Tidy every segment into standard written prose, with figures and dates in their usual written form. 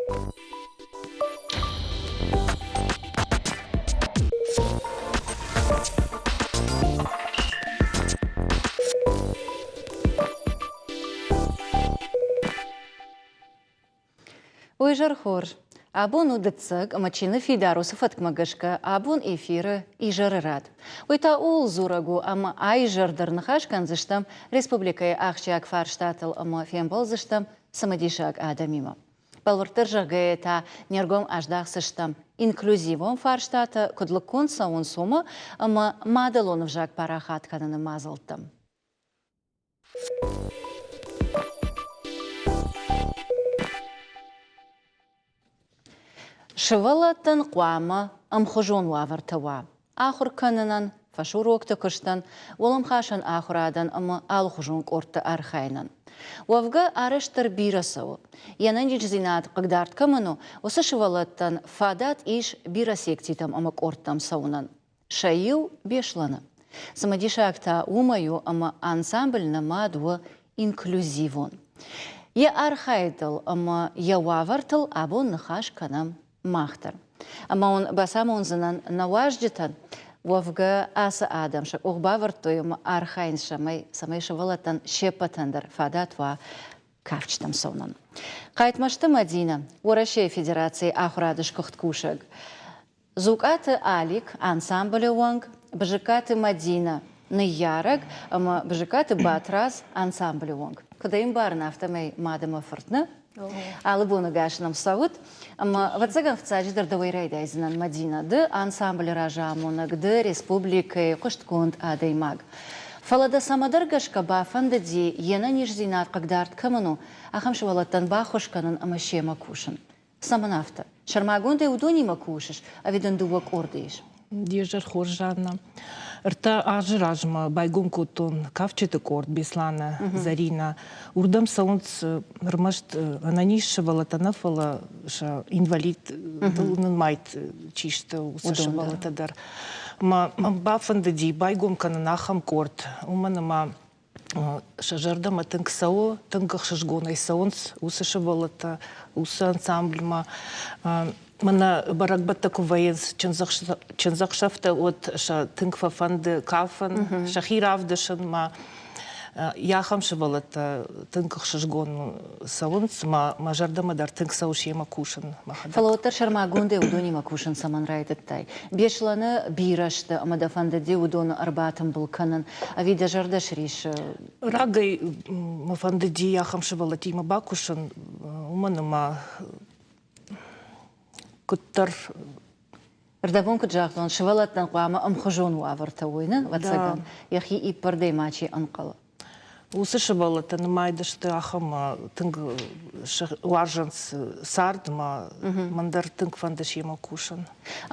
Уый изӕр хорз. Абон у дыццӕг ӕмӕ чи ныффидар, уыцы фӕткмӕ гӕсгӕ абон эфиры изӕры рад. Уый та ууыл дзурӕг у, ӕмӕ а-изӕр дӕр ныхас кӕндзыстӕм республикӕйы ахсджиаг фарстатыл ӕмӕ фембӕлдзыстӕм цымыдисаг адӕмимӕ. Бӕлвырддӕр зӕгъгӕйӕ та не ргом аздахдзыстӕм инклюзивон фарстатӕ куыд лыггонд цӕуынц, уымӕ ӕмӕ мадӕлон ӕвзаг парахат кӕныны мадзӕлттӕм. Сывӕллӕттӕн хъуамӕ ӕмхуызон уавӕртӕ уа ахуыр кӕнынӕн, фӕсурокты куыстӕн, уӕлӕмхасӕн ахуырадӕн ӕмӕ алыхуызон къордты архайынӕн. Уӕвгӕ, арӕзт дӕр бирӕ цӕуы. Йе нӕниздзинад хъыгдард кӕмӕн у, уыцы сывӕллӕттӕн фадат ис бирӕ секцитӕм ӕмӕ къордтӕм цӕуынӕн. Сӕ иу Беслӕны. Цымыдисаг та уымӕй у, ӕмӕ ансамбль нымад у инклюзивон. Йӕ архайдыл ӕмӕ йӕ уавӕртыл абон ныхас кӕнӕм мах дӕр. Ӕмӕ уын бацамондзынӕн нӕ уазджытӕн, уӕвгӕ ацы адӕм сӕ къух бавӕрдтой ӕмӕ архайынц, цӕмӕй, цӕмӕй сывӕллӕттӕн се ппӕтӕн дӕр фадат уа кафджытӕм цӕуынӕн. Хъайтмазты Мӕдинӕ, Уӕрӕсейы Федерацийы ахуырады сгуыхт кусӕг, Дзукъаты Алик, ансамблы уӕнг, Бызыккаты Мӕдинӕ, ныййарӕг ӕмӕ Бызыккаты Батрадз, ансамблы уӕнг. Куыд ӕй ӕмбарын, афтӕмӕй мад ӕмӕ фырт нӕ? Алы боны гӕс нӕм цӕут. Ӕмӕ, ӕвӕццӕгӕн, фыццаджыдӕр дӕуӕй райдайдзынӕн, Мӕдинӕ. Ды ансамблы разамонӕг, ды республикӕйы хъуыстгонд адӕймаг. Фӕлӕ дӕ цӕмӕдӕр гӕсгӕ бафӕндыди, йе нӕниздзинад хъыгдард кӕмӕн у, ахӕм сывӕллӕттӕн баххуыс кӕнын ӕмӕ семӕ кусын. Цӕмӕн афтӕ? Сӕрмагондӕй уыдонимӕ кусыс, ӕви дын дыууӕ къорды ис? Де зӕр хорз, Жанна. Ӕртӕ азы размӕ байгом кодтон кафджыты къорд Бесланы Зӕринӕ. Уырдӕм цӕуынц ӕрмӕст ӕнӕниз сывӕллӕттӕ нӕ, фӕлӕ сӕ инвалидтыл нымайд чи сты, уыцы сывӕллӕттӕ дӕр. Мӕ бафӕндыди байгом кӕнын ахӕм къорд, уымӕн ӕмӕ сӕ зӕрдӕмӕ тынг цӕуы, тынг ӕхсызгонӕй цӕуынц уыцы сывӕллӕттӕ уыцы ансамбльмӕ. Мӕнӕ бӕрӕгбӕттӕ куы вӕййынц, чындзӕхсӕвтӕ, уӕд сӕ тынг фӕфӕнды кафын, сӕхи равдысынмӕ. Ахӕм сывӕллӕттӕ тынг ӕхсызгон цӕуынц, мӕ зӕрдӕмӕ дӕр тынг цӕуы семӕ кусын. Фӕлӕ уӕддӕр сӕрмагондӕй уыдонимӕ кусын цӕмӕн райдыдтай? Беслӕны бирӕ сты ӕмӕ дӕ фӕндыди уыдоны ӕрбатымбыл кӕнын, ӕви дӕ зӕрдӕ сриссы? Рагӕй мӕ фӕндыди ахӕм сывӕллӕттимӕ бакусын, уымӕн ӕмӕ куыддӕр Рдӕбон куыд загътон, сывӕллӕттӕн хъуамӕ ӕмхуызон уавӕртӕ уой, нӕ, ӕвӕццӕгӕн, йӕхи иппӕрдӕй мачи ӕнхъӕлы. Уыцы сывӕллӕттӕ нымайд сты ахӕм тынг уарзынц цардмӕ, мӕн дӕр тынг фӕнды семӕ кусын.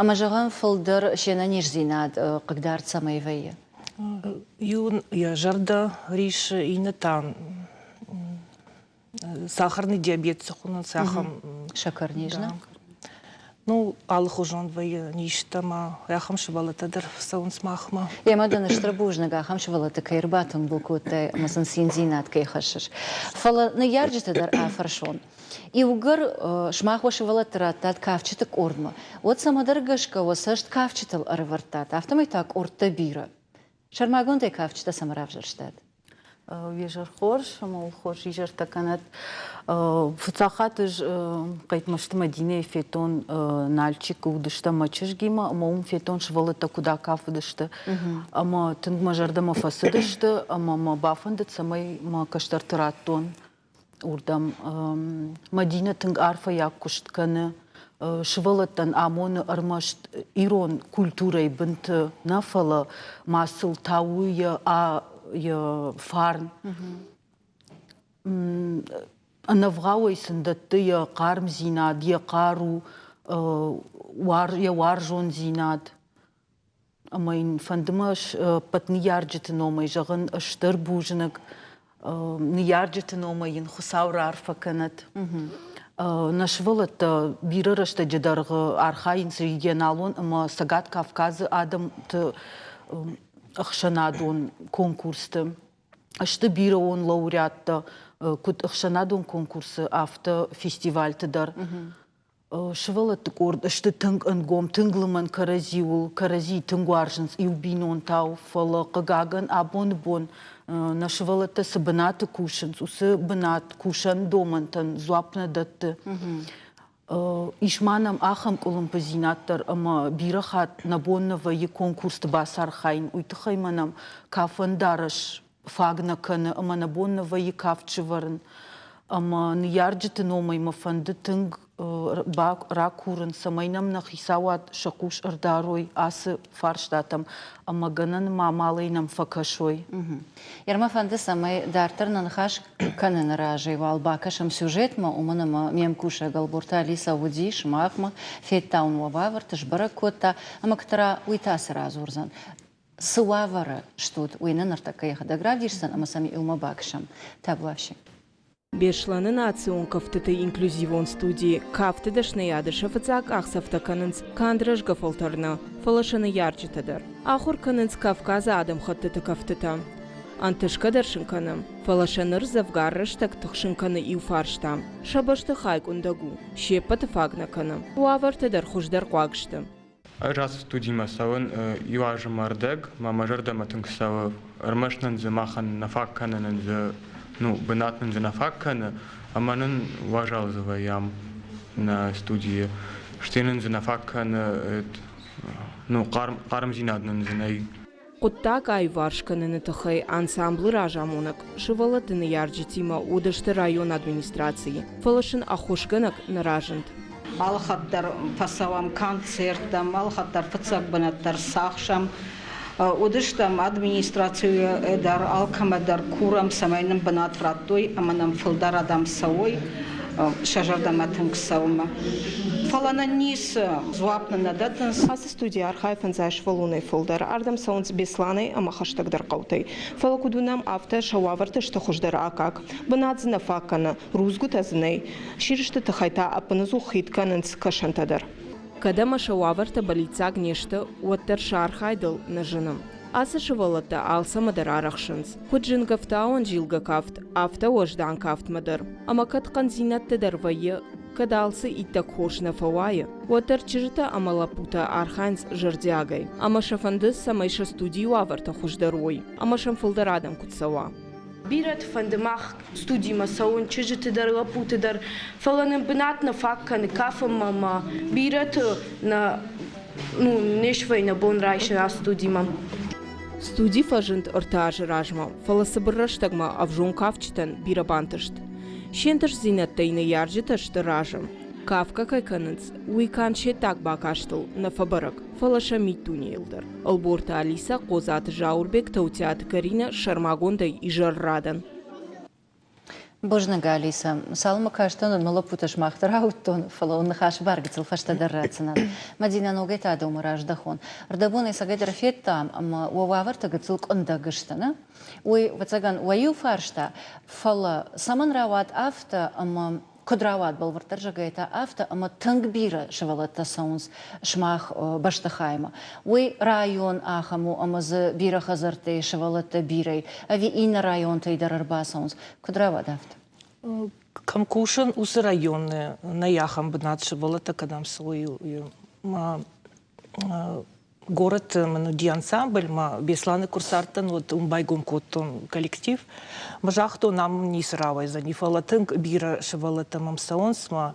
Ӕмӕ зӕгъӕм, фылдӕр се нӕниздзинад хъыгдард цӕмӕй вӕййы? Иу йӕ зӕрдӕ риссы, иннӕ та сахарный диабет цы хонынц, ахӕм. Сӕкӕрниз, нӕ? Ну, алыхуызон вӕййы низтӕ ма ахӕм сывӕллӕттӕ дӕр цӕуынц махмӕ. Емӕ дын стыр бузныг, ахӕм сывӕллӕтты кӕй ӕрбатымбыл кодтай ӕмӕ сын циндзинад кӕй хӕссыс. Фӕлӕ ныййарджыты дӕр афӕрсон. Иугӕр сымах уӕ сывӕллӕтты радтат кафджыты къордмӕ, уӕд цӕмӕдӕр гӕсгӕ уӕ цӕст кафджытыл ӕрӕвӕрдтат, афтӕмӕй та къордтӕ бирӕ. Сӕрмагондӕй кафджытӕ цӕмӕ равзӕрстат? Уе зӕр хорз ӕмӕ уыл хорз изӕртӕ кӕнӕд. Фыццаг хатт ӕз Хъайтмазты Мӕдинӕйы федтон Нальчикы уыдыстӕм мӕ чызгимӕ ӕмӕ уым федтон сывӕллӕттӕ куыд акафыдысты. Ӕмӕ тынг мӕ зӕрдӕмӕ фӕцыдысты ӕмӕ мӕ бафӕндыд, цӕмӕй мӕ кӕстӕрты радтон уырдӕм. Мӕдинӕ тынг арфӕйаг куыст кӕны, сывӕллӕттӕн амоны ӕрмӕст ирон культурӕйы бынты нӕ, фӕлӕ ма сыл тауы йӕ, йӕ фарн. Ӕнӕвгъауӕй сын дӕтты йӕ хъармдзинад, йӕ хъару, йӕ уарзондзинад. Ӕмӕ йын фӕнды мӕ ӕппӕт ныййарджыты номӕй зӕгъын стыр бузныг. Ныййарджыты номӕй йын Хуыцау раарфӕ кӕнӕд. Нӕ сывӕллӕттӕ бирӕ рӕстӕджы дӕргъы архайынц регионалон ӕмӕ Цӕгат Кавказы адӕмты ӕхсӕнадон конкурсты. Сты бирӕон лауреаттӕ, куыд ӕхсӕнадон конкурсы, афтӕ фестивальты дӕр. Сывӕллӕтты къорд сты тынг ӕнгом, тынг лымӕн кӕрӕдзиуыл, кӕрӕдзийы тынг уарзынц иу бинонтау, фӕлӕ, хъыгагӕн, абоны бон нӕ сывӕллӕттӕ цы бынаты кусынц, уыцы бынат кусӕн домӕнтӕн дзуапп нӕ дӕтты. Ис ма нӕм ахӕм къуылымпыдзинад дӕр, ӕмӕ бирӕ хатт нӕ бон нӕ вӕййы конкурсты бацархайын, уый тыххӕй ма нӕм кафӕн дарӕс фаг нӕ кӕны ӕмӕ нӕ бон нӕ вӕййы кафт сывӕрын. Ӕмӕ ныййарджыты номӕй мӕ фӕнды тынг ракурын, цӕмӕй нӕм нӕ хицауад сӕ хъус ӕрдарой ацы фарстатӕм ӕмӕ гӕнӕн ма амалӕй нӕм фӕкӕсой. Йер мӕ фӕнды, цӕмӕй дарддӕр нӕ ныхас кӕныны разӕй уал бакӕсӕм сюжетмӕ, уымӕн ӕмӕ ме мкусӕг Ӕлборты Алисӕ уыди сымахмӕ, федта уын уӕ уавӕрты, сбӕрӕг кодта, ӕмӕ кӕддӕра уый та цы радзурдзӕн. Цы уавӕры стут, уый нын ныртӕккӕ йӕхӕдӕг равдисдзӕн ӕмӕ сӕм иумӕ бакӕсӕм. Табуафси. Беслӕны национ кӕфтыты инклюзивон студийы кафты дӕсныйады сӕ фыццаг къахдзӕфтӕ кӕнынц канд рӕзгӕ фӕлтӕр нӕ, фӕлӕ сӕ ныййарджытӕ дӕр. Ахуыр кӕнынц Кавказы адӕмхӕттыты кӕфтытӕ. Ӕнтысгӕ дӕр сын кӕны, фӕлӕ сӕ ныр дзӕвгар рӕстӕг тыхсын кӕны иу фарста. Сӕ бӕстыхай къуындӕг у, се ппӕты фаг нӕ кӕны. Уавӕртӕ дӕр хуыздӕр хъуаг сты. Ӕз ацы студимӕ цӕуын иу азы мӕ ӕрдӕг, мӕ мӕ зӕрдӕмӕ тынг цӕуы. Ӕрмӕст нын дзы махӕн нӕ фаг кӕны нын дзы, ну, бынат нын дзы нӕ фаг кӕны, ӕмӕ нын уазал дзы вӕййӕм нӕ студийы. Стӕй нын дзы нӕ фаг кӕны, ну, хъармдзинад нын дзы нӕй. Хъуыддаг аиуварс кӕныны тыххӕй ансамблы разамонӕг сывӕллӕтты ныййарджытимӕ уыдысты районы администрацийы, фӕлӕ сын ӕххуысгӕнӕг нӕ разынд. Алыхатт дӕр фӕцӕуӕм концерттӕм, алыхатт дӕр фыццаг бынат дӕр цахсӕм. Уыдыстӕм администрацийы дӕр, алкӕмӕ дӕр курӕм, цӕмӕй нын бынат радтой ӕмӕ нӕм фылдӕр адӕм цӕуой, сӕ зӕрдӕмӕ тынг цӕуы. Фӕлӕ нын ницы дзуапп нын нӕ дӕттынц. Ацы студийы архайы фӕндзай сывӕллонӕй фылдӕр. Ардӕм цӕуынц Беслӕнӕй ӕмӕ хӕстӕгдӕр хъӕутӕй. Фӕлӕ куыд уынӕм, афтӕ сӕ уавӕртӕ сты хуыздӕр аккаг. Бынат дзы нӕ фаг кӕны, рудзгуытӕ дзы нӕй. Сирысты тыххӕй та ӕппынӕдзух хид кӕнынц кӕсӕнтӕ дӕр. Кӕд ӕмӕ сӕ уавӕртӕ бӕллиццаг не сты, уӕддӕр сӕ архайдыл нӕ зыны. Ацы сывӕллӕттӕ алцӕмӕ дӕр арӕхсынц. Куыд зынгӕфтауӕн зилгӕ кафт, афтӕ уӕздан кафтмӕ дӕр. Ӕмӕ кӕд хъӕндзинӕдтӕ дӕр вӕййы, кӕд алцы иттӕг хорз нӕ фӕуайы, уӕддӕр чызджытӕ ӕмӕ лӕппутӕ архайынц зӕрдиагӕй. Ӕмӕ сӕ фӕнды, цӕмӕй сӕ студийы уавӕртӕ хуыздӕр уой ӕмӕ сӕм фылдӕр адӕм куыд цӕуа. Бирӕты фӕнды мах студимӕ цӕуын, чызджыты дӕр, лӕппуты дӕр, фӕлӕ нын бынат нӕ фаг кӕны кафынмӕ ӕмӕ бирӕты нӕ ну, не свӕййы нӕ бон райсын ацы студимӕ. Студи фӕзынд ӕртӕ азы размӕ, фӕлӕ цыбыр рӕстӕгмӕ ӕвзонг кафджытӕн бирӕ бантыст. Се нтыстдзинӕдтӕй ныййарджытӕ сты разы. Кафгӕ кӕй кӕнынц, уый канд се ддаг бакастыл нӕ фӕбӕрӕг, фӕлӕ сӕ миддунейыл дӕр. Ӕлборты Алисӕ, Хъодзаты Зауырбег, Таутиаты Каринӕ сӕрмагондӕй изӕррадӕн. Бузныг, Алисӕ. Цалынмӕ кастӕн, уӕдмӕ лӕппутӕ сымах дӕр ауыдтон, фӕлӕ уын ныхасы бар гыццыл фӕстӕдӕр ратдзынӕн. Мадинӕ, ногӕй та дӕумӕ раздӕхон. Ӕрдӕбон ӕцӕгӕйдӕр федтам, ӕмӕ уӕ уавӕртӕ гыццыл къуындӕг сты, нӕ? Уый, ӕвӕццӕгӕн, уӕ иу фарста, фӕлӕ цӕмӕн рауад афтӕ, ӕмӕ куыд рауад бӕлвырддӕр зӕгъгӕйӕ та афтӕ, ӕмӕ тынг бирӕ сывӕллӕттӕ цӕуынц сымах бӕстыхаймӕ. Уый район ахӕм у, ӕмӕ дзы бирӕ хӕдзӕрттӕй сывӕллӕттӕ бирӕ, ӕви иннӕ районтӕй дӕр ӕрбацӕуынц. Куыд рауад афтӕ? Кӕм кусын, уыцы районы нӕй ахӕм бынат, сывӕллӕттӕ кӕдӕм цӕуой, Горӕты мын уыди ансамбль, мӕ Беслӕны куы рцардтӕн, уӕд уым байгом кодтон коллектив. Мӕ загътон, ам ницы рауайдзӕни, фӕлӕ тынг бирӕ сывӕллӕттӕ мӕм цӕуынц, мӕ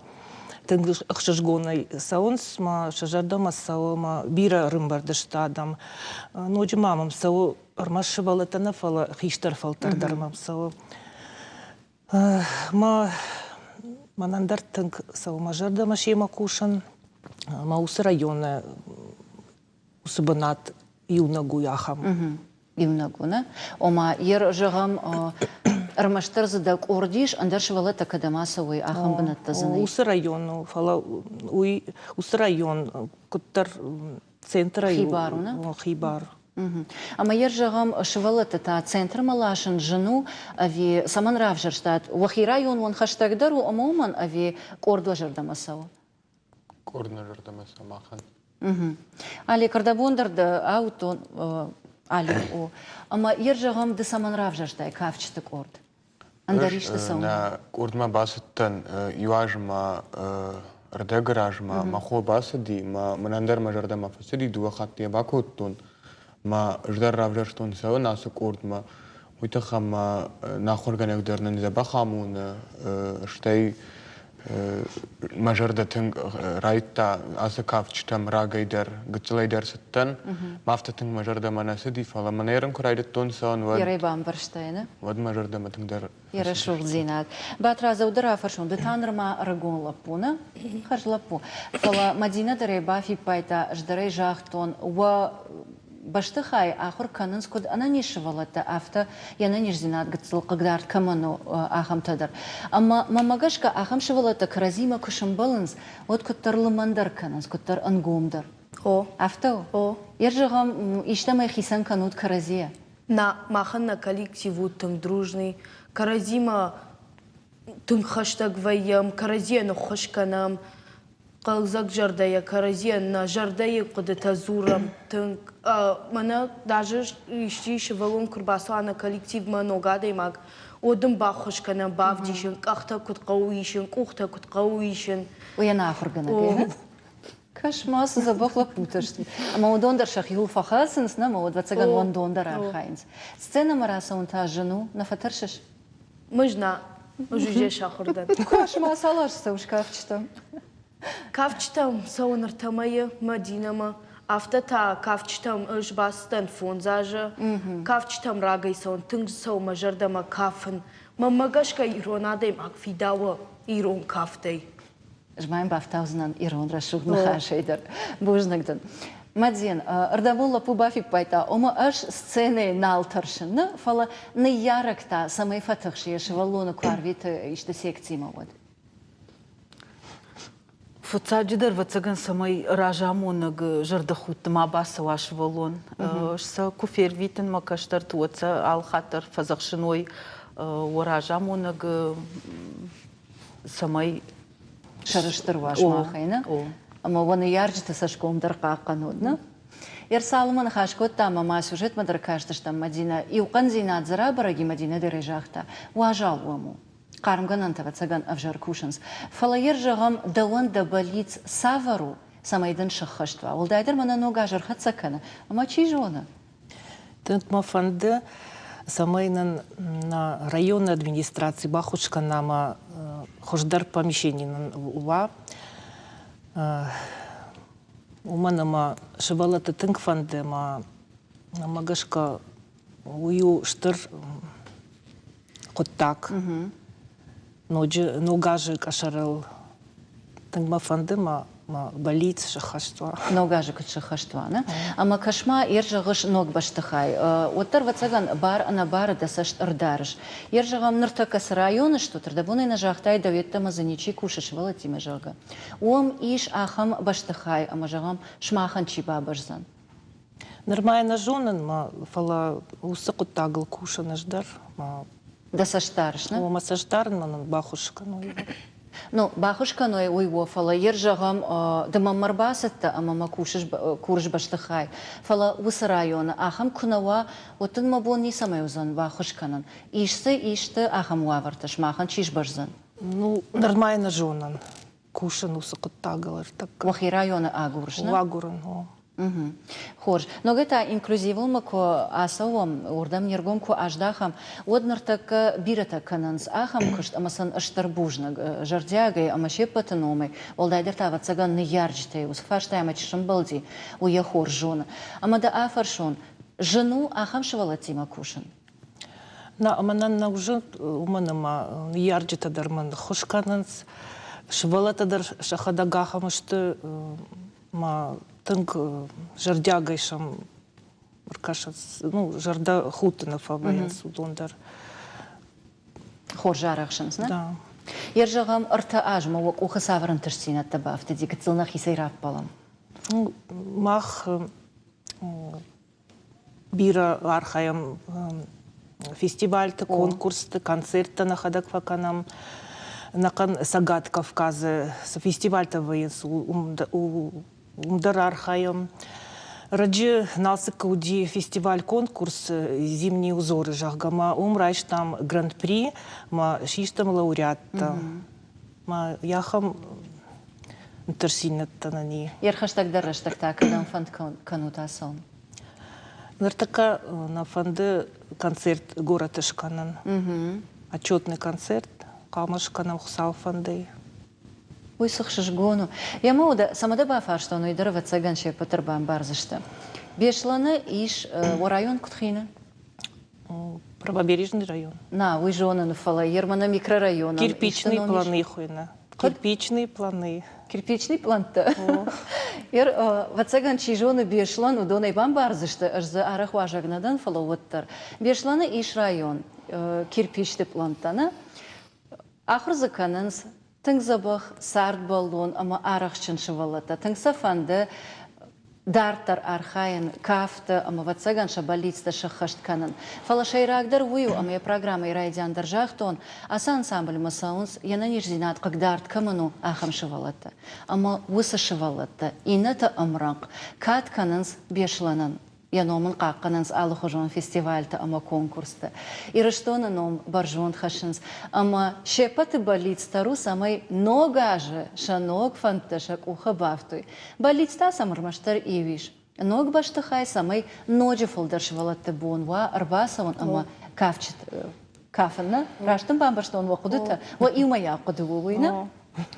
тынг ӕхсызгонӕй цӕуынц, мӕ сӕ зӕрдӕмӕ цӕуы, мӕ бирӕ ӕрымбырд сты адӕм. Ноджы ма мӕм цӕуы ӕрмӕст сывӕллӕттӕ нӕ, фӕлӕ хистӕр фӕлтӕр дӕр мӕм цӕуы. Мӕ мӕнӕн дӕр тынг цӕуы мӕ зӕрдӕмӕ семӕ кусын. Мӕ уыцы районы уыцы бынат иунӕг у ахӕм. Иунӕг у, нӕ? Ома, ер зӕгъӕм, ӕрмӕстдӕр дзы дӕ къорд ис, ӕндӕр сывӕллӕттӕ кӕдӕм ацӕуой, ахӕм бынӕттӕ дзы нӕй. Уыцы район у, фӕлӕ уый уыцы район куыддӕр центрӕй хибар у, нӕ? Хибар. Ӕмӕ йӕ зӕгъӕм, сывӕллӕтты та центрмӕ ласын зын у, ӕви цӕмӕн равзӕрстат? Уӕхи район уын хӕстӕгдӕр у ӕмӕ уымӕн, ӕви къорд уӕ зӕрдӕмӕ цӕуы? Къорд нӕ зӕрдӕмӕ цӕуы махӕн. Алик, ӕрдӕбон дӕр дӕ ауыдтон, Алик у. Ӕмӕ йӕ зӕгъӕм, ды цӕмӕн равзӕрстай кафджыты къорд? Ӕндӕр исты цӕуы? Нӕ къордмӕ бацыдтӕн иу азы ма. рдӕгы размӕ мӕ хо бацыди, мӕ мӕнӕн дӕр мӕ зӕрдӕмӕ фӕцыди, дыууӕ хатты йӕ бакодтон. Мӕ ӕз дӕр равзӕрстон цӕуын ацы къордмӕ. Уый тыххӕй мӕ нӕ ахуыргӕнӕг дӕр нын дзӕбӕх амоны, стӕй мӕ зӕрдӕ тынг райдта ацы кафджытӕм рагӕй дӕр, гыццылӕй дӕр цыдтӕн. Афтӕ тынг мӕ зӕрдӕмӕ нӕ цыди, фӕлӕ мӕ ерын куы райдыдтон цӕуын, уӕд Ерӕй бамбӕрстай, нӕ? Уӕд мӕ зӕрдӕмӕ тынгдӕр Йӕ рӕсугъддзинад. Батрадзау дӕр афӕрсон, ды та нырма ӕрыгон лӕппу, нӕ? Хӕрз лӕппу. Фӕлӕ Мадинӕ дӕр ӕй бафиппайдта, ӕз дӕр ӕй загътон, уӕ бӕстыхайы ахуыр кӕнынц куыд ӕнӕниз сывӕллӕттӕ, афтӕ йе нӕниздзинад гыццыл хъыгдард кӕмӕн у, ахӕмтӕ дӕр. Ӕмӕ мӕнмӕ гӕсгӕ, ахӕм сывӕллӕттӕ кӕрӕдзимӕ куы сӕмбӕлынц, уӕд куыддӕр лымӕндӕр кӕнынц, куыддӕр ӕнгомдӕр. О. Афтӕ у? О. Йе зӕгъӕм, истӕмӕй хицӕн кӕнут кӕрӕдзийӕ? Нӕ, махӕн нӕ коллектив у тынг дружный, кӕрӕдзимӕ тынг хӕстӕг вӕййӕм, кӕрӕдзийӕн ӕххуыс кӕнӕм, хъӕлдзӕг зӕрдӕйӕ кӕрӕдзийӕн нӕ зӕрдӕйы хъуыдытӕ дзурӕм тынг. Мӕнӕ даже исчи сывӕллон куы рбацӕуа нӕ коллективмӕ ног адӕймаг, уӕд ын баххуыс кӕнӕм, бавдисын, къӕхтӕ куыд хъӕуы исын, къухтӕ куыд хъӕуы исын. Уый ӕнӕахуыргӕнӕг Кӕс-ма, цы дзӕбӕх лӕппутӕ сты. Ӕмӕ уыдон дӕр сӕхиуыл фӕхӕцынц, нӕ, ӕмӕ уӕд, ӕвӕццӕгӕн, уӕндон дӕр архайынц. Сценӕмӕ рацӕуын та зын у, нӕ фӕтӕрсыс? Мызна, ӕз уже сахуыр дӕн. Кӕс-ма, цал азы цӕуыс кафджытӕм? Кафджытӕм цӕуын ӕртӕ мӕйы Мӕдинӕмӕ. Афтӕ та кафджытӕм ӕз бацыдтӕн фондз азы. Кафджытӕм рагӕй цӕуын, тынг цӕуы мӕ зӕрдӕмӕ кафын. Мӕнмӕ гӕсгӕ ирон адӕймаг фидауы ирон кафтӕй. Ӕз ма йын бафтаудзынӕн ирон рӕсугъд ныхасӕй дӕр. Бузныг дын. Мадзен, ӕрдӕбон лӕппу бафиппайдта, ома ӕз сценӕйы нал тӕрсын, нӕ, фӕлӕ ныййарӕг та цӕмӕй фӕтыхсы йӕ сывӕллоны куы арвиты исты секцимӕ, уӕд? Фыццаджыдӕр, ӕвӕццӕгӕн, цӕмӕй разамонӕг зӕрдӕхудты ма бацӕуа сывӕллон. Сӕ куы фервитын мӕ кӕстӕрты, уӕд сӕ алыхатт дӕр фӕдзӕхсын уой уӕ разамонӕг цӕмӕй сӕрыстыр уа сымахӕй, нӕ? Ӕмӕ уӕ ныййарджыты цӕсгом дӕр хъахъхъӕнут, нӕ? Ерсалымӕ ныхас кодтам ӕмӕ сюжетмӕ дӕр кастыстӕм Мадинӕ. Иу хъӕндзинад дзы рабӕрӕг и, Мадинӕ дӕр ӕй загъта. Уазал уӕм у. Хъармгӕнӕнтӕ, ӕвӕццӕгӕн, ӕвзӕр кусынц. Фӕлӕ йе рзӕгъӕм, дӕуӕн дӕ бӕллиц цавӕр у, цӕмӕй дын сӕххӕст уа? Уӕлдайдӕр мӕнӕ ног аз ӕрхӕццӕ кӕны, ӕмӕ чи зоны? Тынг мӕ фӕнды, цӕмӕй нын нӕ районы администраци баххуыс кӕна ӕмӕ хуыздӕр помещени нын уа. Уымӕн ӕмӕ сывӕллӕтты тынг фӕнды ӕмӕ мӕ гӕсгӕ уый у стыр хъуыддаг. Ноджы ног азы къӕсӕрыл тынг мӕ фӕнды мӕ мӕ бӕллиц сӕххӕст уа. Ног азы куыд сӕххӕст уа, нӕ? Ӕмӕ кӕс-ма, ер зӕгъыс ног бӕстыхай, уӕддӕр, ӕвӕццӕгӕн, бар-ӕнӕбары дӕ цӕст ӕрдарыс. Ер зӕгъӕм, ныртӕккӕ цы районы стут, ӕрдӕбонӕй нӕ загътай, дӕу йеддӕмӕ дзы ничи кусы сывӕллӕттимӕ, зӕгъгӕ. Уым ис ахӕм бӕстыхай, ӕмӕ, зӕгъӕм, сымахӕн чи бабӕздзӕн? Нырма йӕ нӕ зонын, фӕлӕ уыцы хъуыддагыл кусын ӕз дӕр. Дӕ цӕст дарыс, нӕ? О, мӕ цӕст дарынмӕ нын баххуыс кӕной. Ну, баххуыс кӕной, уый у, фӕлӕ йе зӕгъӕм, ды мӕм ӕрбацыдтӕ ӕмӕ мӕ кусыс, курыс бӕстыхай, фӕлӕ уыцы районы ахӕм куы нӕ уа, уӕд дын мӕ бон ницӕмӕй уыдзӕн баххуыс кӕнын. Ис дзы исты ахӕм уавӕртӕ, сымахӕн чи сбӕздзӕн? Ну, нырма йӕ нӕ зонын. Кусын уыцы хъуыддагыл ӕртӕккӕ. Уӕхи районы агурыс, нӕ? Агурын, о. Хорз. Ногӕй та инклюзивонмӕ куы ацӕуӕм, уырдӕм не ргом куы аздахӕм, уӕд ныртӕккӕ бирӕтӕ кӕнынц ахӕм куыст ӕмӕ сын стыр бузныг зӕрдиагӕй ӕмӕ се ппӕты номӕй, уӕлдайдӕр та, ӕвӕццӕгӕн, ныййарджытӕй уыцы фарстаимӕ чи сӕмбӕлди, уый йӕ хорз зоны. Ӕмӕ дӕ афӕрсон, зын у ахӕм сывӕллӕттимӕ кусын? Нӕ, мӕнӕн нӕу зын, уымӕн ӕмӕ ныййарджытӕ дӕр мын ххуыс кӕнынц, сывӕллӕттӕ дӕр сӕхӕдӕг ахӕм сты, мӕ тынг зӕрдиагӕй сӕм ӕркӕсынц, ну, зӕрдӕхудты нӕ фӕвӕййынц уыдон дӕр. Хорз арӕхсынц, нӕ? Да. Ер зӕгъӕм, ӕртӕ азмӕ уӕ къухы цавӕр ӕнтыстдзинӕдтӕ бафтыди, гыццыл нӕхицӕй раппӕлӕм? Мах бирӕ архайӕм фестивальты, конкурсты, концерттӕ нӕхӕдӕг фӕкӕнӕм. Ӕнӕхъӕн Цӕгат Кавказы цы фестивальтӕ вӕййынц, уым дӕр архайӕм. Раджы Налцыккы уыди фестиваль-конкурс «Зимние узоры», зӕгъгӕ, ма уым райстам гран-при, ма систам лауреаттӕ. Ма ахӕм. Ӕнтыстдзинӕдтӕ нын и. Йе рхӕстӕгдӕр рӕстӕг та кӕдӕм фӕнд кӕнут ацӕуын? Ныртӕккӕ нӕ фӕнды концерт горӕты скӕнын. Отчетный концерт хъуамӕ скӕнӕм Хуыцауы фӕндӕй. Уый цы хсызгон у. Йемӕ уӕдӕ цӕмӕ дӕ бафарстон, уый дӕр, ӕвӕццӕгӕн, се ппӕт дӕр бамбардзысты. Беслӕны ис уӕ район куыд хины? Правобережный район. На, уый зонын, фӕлӕ Ермана микрорайоны. Кирпичные планы хуыйны. Кирпичные планы. Кирпичный плантӕ? Ӕвӕццӕгӕн, чи зоны, Беслӕн, уыдонӕй бамбардзысты, ӕз дзы арӕх уазӕг нӕ дӕн, фӕлӕ уӕддӕр. Беслӕны ис район кирпичты пълӕнттӕ, нӕ? Ахуыр дзы кӕнынц тынг дзӕбӕх, цардбӕллон ӕмӕ арӕхстджын сывӕллӕттӕ. Тынг сӕ фӕнды дарддӕр архайын кафты ӕмӕ, ӕвӕццӕгӕн, сӕ бӕллицтӕ сӕххӕст кӕнын. Фӕлӕ сӕйрагдӕр уый у, ӕмӕ йӕ программӕйы райдиан дӕр загътон, ацы ансамбльмӕ цӕуынц, йе нӕниздзинад хъыгдард кӕмӕн у, ахӕм сывӕллӕттӕ. Ӕмӕ уыцы сывӕллӕттӕ иннӕты ӕмрӕнхъ кад кӕнынц Беслӕнӕн. Йӕ ном ын хъахъхъӕнынц алыхуызон фестивальтӕ ӕмӕ конкурсты. Ирыстоны ном бӕрзонд хӕссынц ӕмӕ се ппӕты бӕллиц дӕр у, цӕмӕй ног азы сӕ ног фӕндтӕ сӕ къухы бафтой. Бӕллиц та сӕм ӕрмӕстдӕр иу ис. Ног бӕстыхай, цӕмӕй ноджы фылдӕр сывӕллӕтты бон уа ӕрбацӕуын ӕмӕ кафын нӕ? Раст ын бамбӕрстон уӕ хъуыдытӕ? Уӕ иумӕйаг хъуыды у уый, нӕ?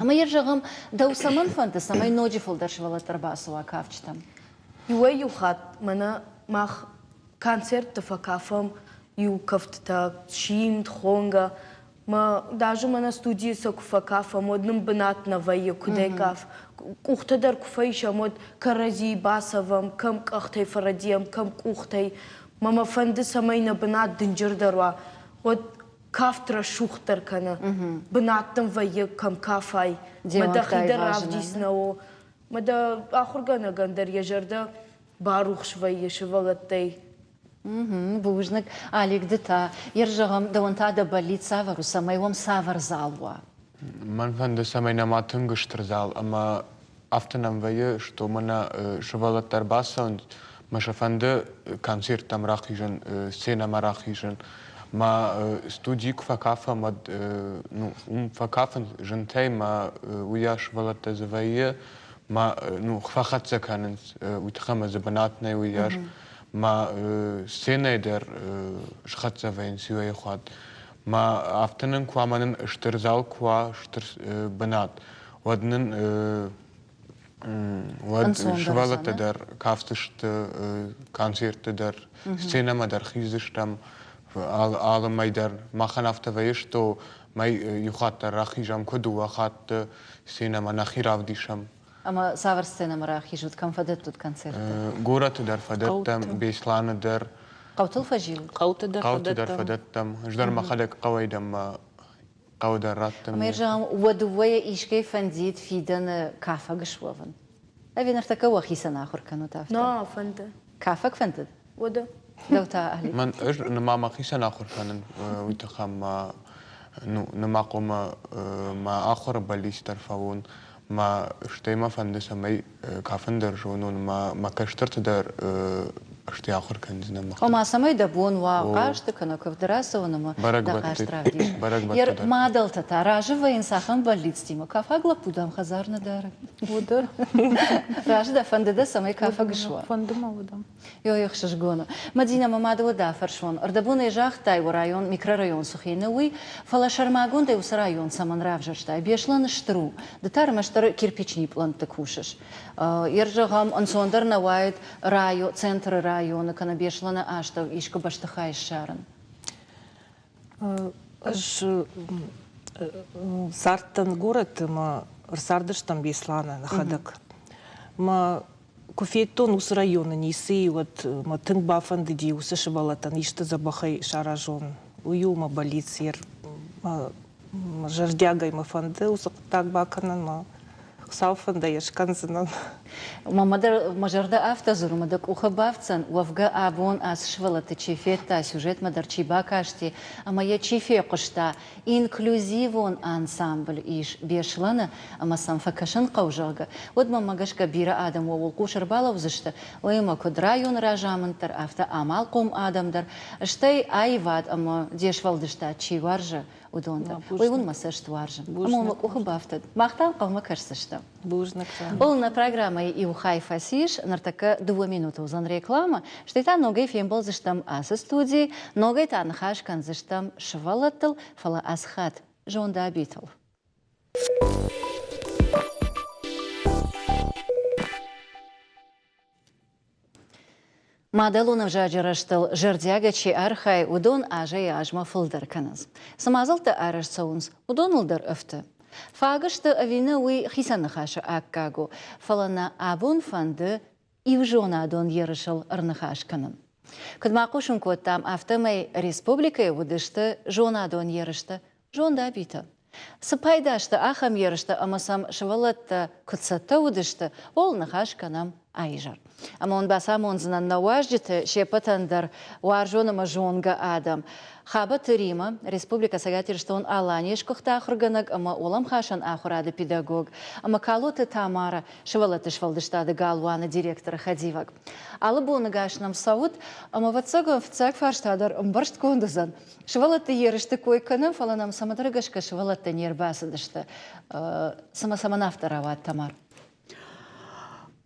Ӕмӕ йӕ зӕгъӕм, дӕу цӕмӕн фӕнды, цӕмӕй ноджы фылдӕр сывӕллӕттӕ ӕрбацӕуа кафджытӕм? Иуӕй-иу хатт мӕнӕ мах концертты фӕкафӕм иу кӕфтытӕ, симд, хонгӕ. Мӕ даже мӕнӕ студийы сӕ куы фӕкафӕм, уӕд нын бынат нӕ вӕййы, куыдӕй каф. Къухтӕ дӕр куы фӕисӕм, уӕд кӕрӕдзийы бацӕвӕм, кӕм къӕхтӕй фӕрӕдийӕм, кӕм къухтӕй. Мӕ мӕ фӕнды, цӕмӕй нӕ бынат дынджырдӕр уа. Уӕд кафт рӕсугъддӕр кӕны. Бынат дын вӕййы, кӕм кафай. Мӕ дӕхи дӕр равдис нӕ у. Мӕ дӕ ахуыргӕнӕгӕн дӕр йӕ зӕрдӕ барухс вӕййы сывӕллӕттӕй. Бузныг. Алик, ды та, йер зӕгъӕм, дӕуӕн та дӕ бӕллиц цавӕр у, цӕмӕй уӕм цавӕр зал уа? Мӕн фӕнды, цӕмӕй нӕма тынг стыр зал ӕмӕ афтӕ нӕм вӕййы, что мӕнӕ сывӕллӕттӕ ӕрбацӕуынц, мӕ сӕ фӕнды концерттӕм рахизын, сценӕмӕ рахизын. Мӕ студийы куы фӕкафӕм, уӕд ну, уым фӕкафын зынтӕй, мӕ уыйас сывӕллӕттӕ дзы вӕййы, мӕ ну, фӕхӕццӕ кӕнынц, уый тыххӕй мӕ дзы бынат нӕй уыйас. Мӕ сценӕйы дӕр схӕццӕ вӕййынц иуӕй хатт. Мӕ афтӕ нын куы уа, мӕ нын стыр зал куы уа, стыр бынат, уӕд нын уӕд сывӕллӕттӕ дӕр кафдзысты, концертты дӕр, сценӕмӕ дӕр хиздзыстӕм алы мӕй дӕр. Махӕн афтӕ вӕййы, что мӕй иу хатт дӕр рахизӕм, куы дыууӕ хатты сценӕмӕ нӕхи равдисӕм. Ӕмӕ цавӕр сценӕмӕ рахизут, кӕм фӕдӕттут концерттӕ? Горӕты дӕр фӕдӕттӕм, Беслӕны дӕр. Хъӕутыл фӕзилут? Хъӕуты дӕр Хъӕуты дӕр фӕдӕттӕм. Ӕз дӕр мӕхӕдӕг хъӕуӕй дӕн мӕ хъӕуы дӕр раттӕм. Ӕмӕ зӕгъӕм, уӕ дыууӕйӕ искӕй фӕндид фидӕны кафӕг суӕвын? Ӕви ныртӕккӕ уӕхицӕн ахуыр кӕнут афтӕ? Нӕ, фӕнды. Кафӕг фӕндыд? Уӕдӕ. Дӕу та, Али? Мӕн ӕз ныма мӕхицӕн ахуыр кӕнын, уый тыххӕй мӕ ну, ныма хъуамӕ мӕ ахуыры бӕллиц дӕр фӕуон. Мӕ стӕй мӕ фӕнды, цӕмӕй кафын дӕр зонон, мӕ мӕ кӕстӕрты дӕр стӕй ахуыр кӕндзынӕн мӕхӕдӕг. Ома, цӕмӕй дӕ бон уа хъазты кӕнӕ куывды рацӕуын ӕмӕ дӕ хъазт равдисын. Бӕрӕгбӕтты дӕр. Мадӕлтӕ та разы вӕййынц ахӕм бӕллицтимӕ. Кафаг лӕппу дӕм хӕдзар нӕ дары. Уыдӕр. Разы дӕ фӕнды дӕ, цӕмӕй кафӕг суа? Фӕнды мӕ уыдӕм. Ёй, ӕхсызгон у. Мадинӕ, мӕ мады уӕд афӕрсон. Ӕрдӕбонӕй загътай, уӕ район микрорайон Сухины, уый, фӕлӕ сӕрмагондӕй уыцы район цӕмӕн равзӕрстай? Беслӕн стыр у. Ды та ӕрмӕстдӕр кирпичный пълӕнтты кусыс. Ер зӕгъӕм, ӕнцондӕр нӕ уаид райо, центры районы кӕнӕ Беслӕны астӕу искуы бӕстыхай ссарын? Ӕз цардтӕн горӕты мӕ ӕрцардыстӕм Беслӕны нӕхӕдӕг. Мӕ куы федтон уыцы районы ницы, уӕд мӕ тынг бафӕндыди уыцы сывӕллӕттӕн исты дзӕбӕхӕй саразон. Уый у мӕ бӕллиц. Мӕ зӕрдиагӕй мӕ фӕнды уыцы хъуыддаг бакӕнын, мӕ Хуыцауы фӕндӕй йӕ скӕндзынӕн. Мӕ дӕр мӕ зӕрдӕ афтӕ дзуры, мӕ дӕ къухы бафтдзӕн, уӕвгӕ абон ацы сывӕллӕтты чи федта, сюжетмӕ дӕр чи бакасти ӕмӕ йӕ чи фехъуыста, инклюзивон ансамбль ис Беслӕны ӕмӕ сӕм фӕкӕсын хъӕуы, зӕгъгӕ, уӕд мӕнмӕ гӕсгӕ бирӕ адӕм уӕлхъус ӕрбалӕудзысты, уыимӕ куыд районы разамынд дӕр, афтӕ амалхъом адӕм дӕр, стӕй аивад ӕмӕ де сфӕлдыстад чи уарзы, уыдон дӕр. Уый уын мӕ цӕст уарзы. Ӕмӕ мӕ къухы бафтыд. Мах та ӕнхъӕлмӕ кӕсдзыстӕм. Бузныг. Ол нӕ программӕйы иу хай фӕцис. Ныртӕккӕ дыууӕ минуты уыдзӕн рекламӕ. Стӕй та ногӕй фембӕлдзыстӕм ацы студийы. Ногӕй та ныхас кӕндзыстӕм сывӕллӕттыл, фӕлӕ ацы хатт зондабитыл. Мадӕлон ӕвзаджы рӕзтыл зӕрдиагӕй чи архайы, уыдон азӕй-азмӕ фылдӕр кӕнынц. Цы мадзӕлттӕ арӕзт цӕуынц, уыдоныл дӕр ӕфты. Фаг сты ӕви нӕ, уый хицӕн ныхасы аккаг у, фӕлӕ нӕ абон фӕнды иу зонадон ерысыл ӕрныхас кӕнын. Куыд ма хъусын кодтам, афтӕмӕй республикӕйы уыдысты зонадон ерыстӕ зондабитӕ. Цы пайда сты ахӕм ерыстӕ ӕмӕ сӕм сывӕллӕттӕ куыд цӕттӕ уыдысты, ууыл ныхас кӕнӕм а-изӕр. Ӕмӕ уын бацамондзынӕн нӕ уазджыты се ппӕтӕн дӕр уарзон ӕмӕ зонгӕ адӕм. Хабӕты Римӕ, Республикӕ Цӕгат Ирыстон-Аланийы сгуыхт ахуыргӕнӕг ӕмӕ уӕлӕмхасӕн ахуырады педагог, ӕмӕ Калоты Тамара, сывӕллӕтты сфӕлдыстады галуаны директоры хӕдивӕг. Алы боныгас нӕм цӕут, ӕмӕ, ӕвӕццӕгӕн, фыццаг фарста дӕр ӕмбӕрстгонд уыдзӕн. Сывӕллӕтты ерысты кой кӕнӕм, фӕлӕ нӕм цӕмӕдӕр гӕсгӕ сывӕллӕттӕ не рбацыдысты. Цымӕ цӕмӕн афтӕ рауад, Тамар?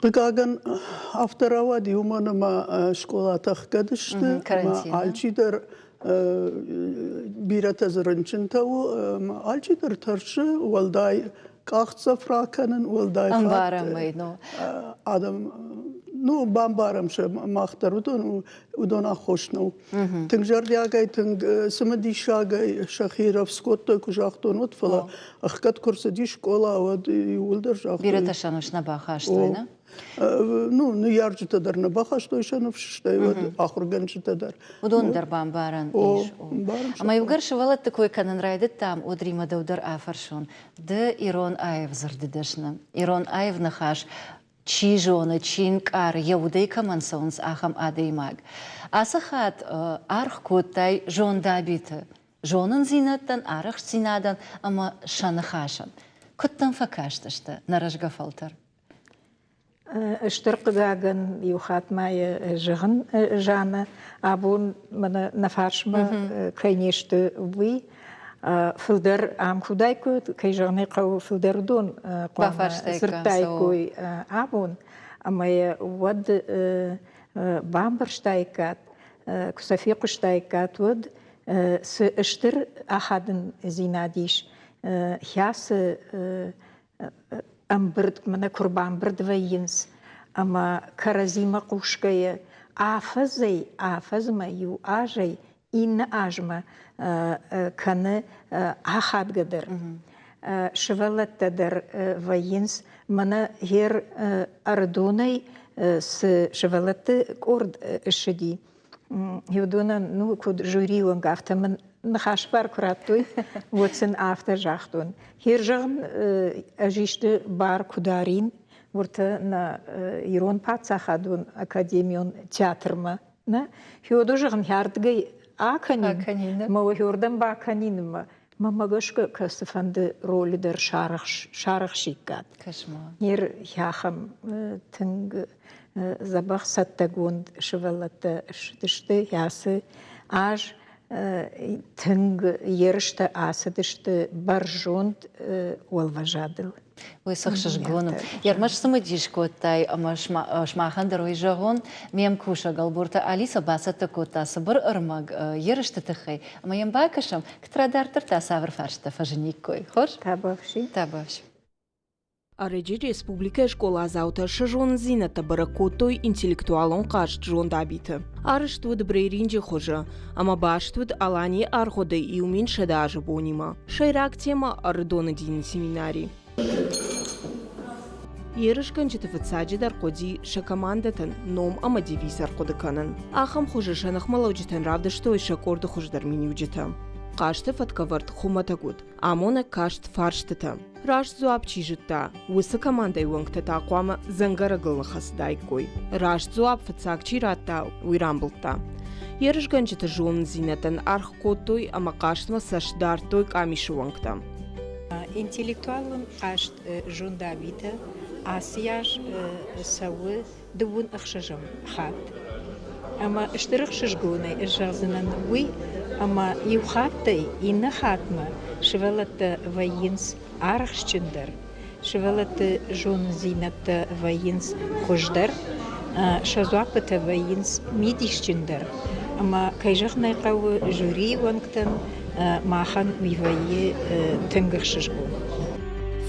Хъыгагӕн, афтӕ рауад, уымӕн ӕмӕ скъолатӕ ӕхгӕд сты, ӕмӕ алчидӕр бирӕтӕ дзы рынчынтӕ у, ӕмӕ алчидӕр тӕрсы уӕлдай къахдзӕф ракӕнын, уӕлдай Ӕмбарӕм ӕй, ну. Адӕм, ну, бамбарӕм сӕ мах дӕр, уыдон, уыдон аххос нӕу. Тынг зӕрдиагӕй, тынг цымыдисагӕй сӕхи рӕвдз кодтой, куы загътон, уӕд, фӕлӕ ӕхгӕд куы рцыди скъола, уӕд иууылдӕр загътой. Бирӕтӕ сӕ ныфс нӕ бахастой, нӕ? Ну, ныййарджытӕ дӕр нӕ бахастой сӕ ныфс, стӕй уӕд ахуыргӕнджытӕ дӕр. Уыдон дӕр бамбарӕн ис. Ӕмӕ иугӕр сывӕллӕтты кой кӕнын райдыдтам, уӕд Римӕ дӕу дӕр афӕрсон. Ды ирон аив дзырды дӕсны, ирон аив ныхас чи зоны, чи нкъары, йӕ удӕй кӕмӕн цӕуынц, ахӕм адӕймаг. Ацы хатт аргъ кодтай зондабиты зонындзинӕдтӕн, арӕхстдзинадӕн ӕмӕ сӕ ныхасӕн. Куыд дӕм фӕкастысты нӕ рӕзгӕ фӕлтӕр? Стыр хъыгагӕн, иу хатт ма йӕ зӕгъын Жаннӕ, абон мӕнӕ нӕ фарсмӕ кӕй не сты, уый фылдӕр ам куы уыдаиккой, кӕй зӕгъын ӕй хъӕуы, фылдӕр уыдон хъуамӕ дзырдтаиккой абон. Ӕмӕ йӕ уӕд бамбӕрстаиккат, куы сӕ фехъуыстаиккат, уӕд цы стыр ахадындзинад ис, кӕцы ӕмбырд, мӕнӕ куы рбамбырд вӕййынц ӕмӕ кӕрӕдзимӕ хъусгӕйӕ афӕдзӕй афӕдзмӕ иу азӕй иннӕ азмӕ кӕны ахадгӕдӕр. Сывӕллӕттӕ дӕр вӕййынц, мӕнӕ гъер Ӕрыдонӕй цы сывӕллӕтты къорд ссыди, уыдонӕн, ну, куыд жюрийы онг, афтӕ мын ныхас бар куы радтой, уӕд сын афтӕ загътон. Хер зӕгъын, ӕз исты бар куы дарин, уыртӕ нӕ Ирон паддзахадон академион театрмӕ, нӕ, Федор зӕгъын, хӕрдгӕй акӕнин, мӕ уӕхиордӕм бакӕнин, мӕ мӕ гӕсгӕ кӕцыфӕнды ролы дӕр сарӕхсиккат. Ныр ахӕм тынг дзӕбӕх цӕттӕгонд сывӕллӕттӕ ссыдысты ацы аз тынг ерыстӕ ацыдысты бӕрзонд уӕлвӕзадыл. Уый цы хсызгон у. Ӕрмӕст цымыдис кодтай ӕмӕ сымахӕн дӕр уый зӕгъон, ме мкусӕг Ӕлборты Алиса бацӕттӕ кодта цыбыр ӕрмӕг ерысты тыххӕй ӕмӕ йӕм бакӕсӕм, кӕддӕра дарддӕр та цавӕр фарстытӕ фӕзыниккой. Хорз? Табуафси. Табуафси. Ӕрӕджы республикӕйы скъоладзаутӕ сӕ зонындзинӕдтӕ бӕрӕг кодтой интеллектуалон хъазт зондабиты. Арӕзт уыд брейринджы хуызы ӕмӕ баст уыд Аланийы аргъуыды 1100 азы бонимӕ. Сӕйраг темӕ Ӕрыдоны дины семинари. Ерысгӕнджыты фыццаджыдӕр хъуыди сӕ командӕтӕн ном ӕмӕ девиз ӕрхъуыды кӕнын. Ахӕм хуызы сӕ ныхмӕлӕуджытӕн равдыстой сӕ къорды хуыздӕр миниуджытӕ. Хъазты фӕткӕвӕрд хуымӕтӕг уыд. Амонӕг каст фарстытӕ. Раст дзуапп чи зыдта, уыцы командӕйы уӕнгтӕ та хъуамӕ дзӕнгӕрӕгыл ныххӕцыдаиккой. Раст дзуапп фыццаг чи радта, уый рамбылдта. Ерысгӕнджыты зонындзинӕдтӕн аргъ кодтой ӕмӕ хъазтмӕ цӕст дардтой къамисы уӕнгтӕ. Интеллектуалон хъазт зондабитӕ ацы аз цӕуы дыууын ӕхсӕзӕм хатт. Ӕмӕ стыр ӕхсызгонӕй ӕз зӕгъдзынӕн уый, ӕмӕ иу хаттӕй иннӕ хатмӕ сывӕллӕттӕ вӕййынц арӕхстджындӕр, сывӕллӕтты зонындзинӕдтӕ вӕййынц хуыздӕр, сӕ дзуаппытӕ вӕййынц мидисджындӕр. Ӕмӕ, кӕй зӕгъын ӕй хъӕуы, жюрийы уӕнгтӕн махӕн уый вӕййы тынг ӕхсызгон.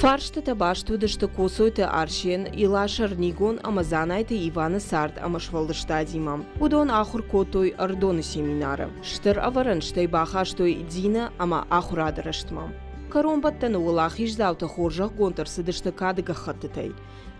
Фарстытӕ баст уыдысты Коцойты Арсен, Илас Ӕрнигон ӕмӕ Дзанайты Иваны цард ӕмӕ сфӕлдыстадимӕ. Уыдон ахуыр кодтой Ӕрыдоны семинары. Стыр ӕвӕрӕн стӕй бахастой дины ӕмӕ ахуырады рӕзтмӕ. Кӕронбӕттӕны уӕлахиздзаутӕ хорзӕхгонд ӕрцыдысты кады гӕххӕттытӕй.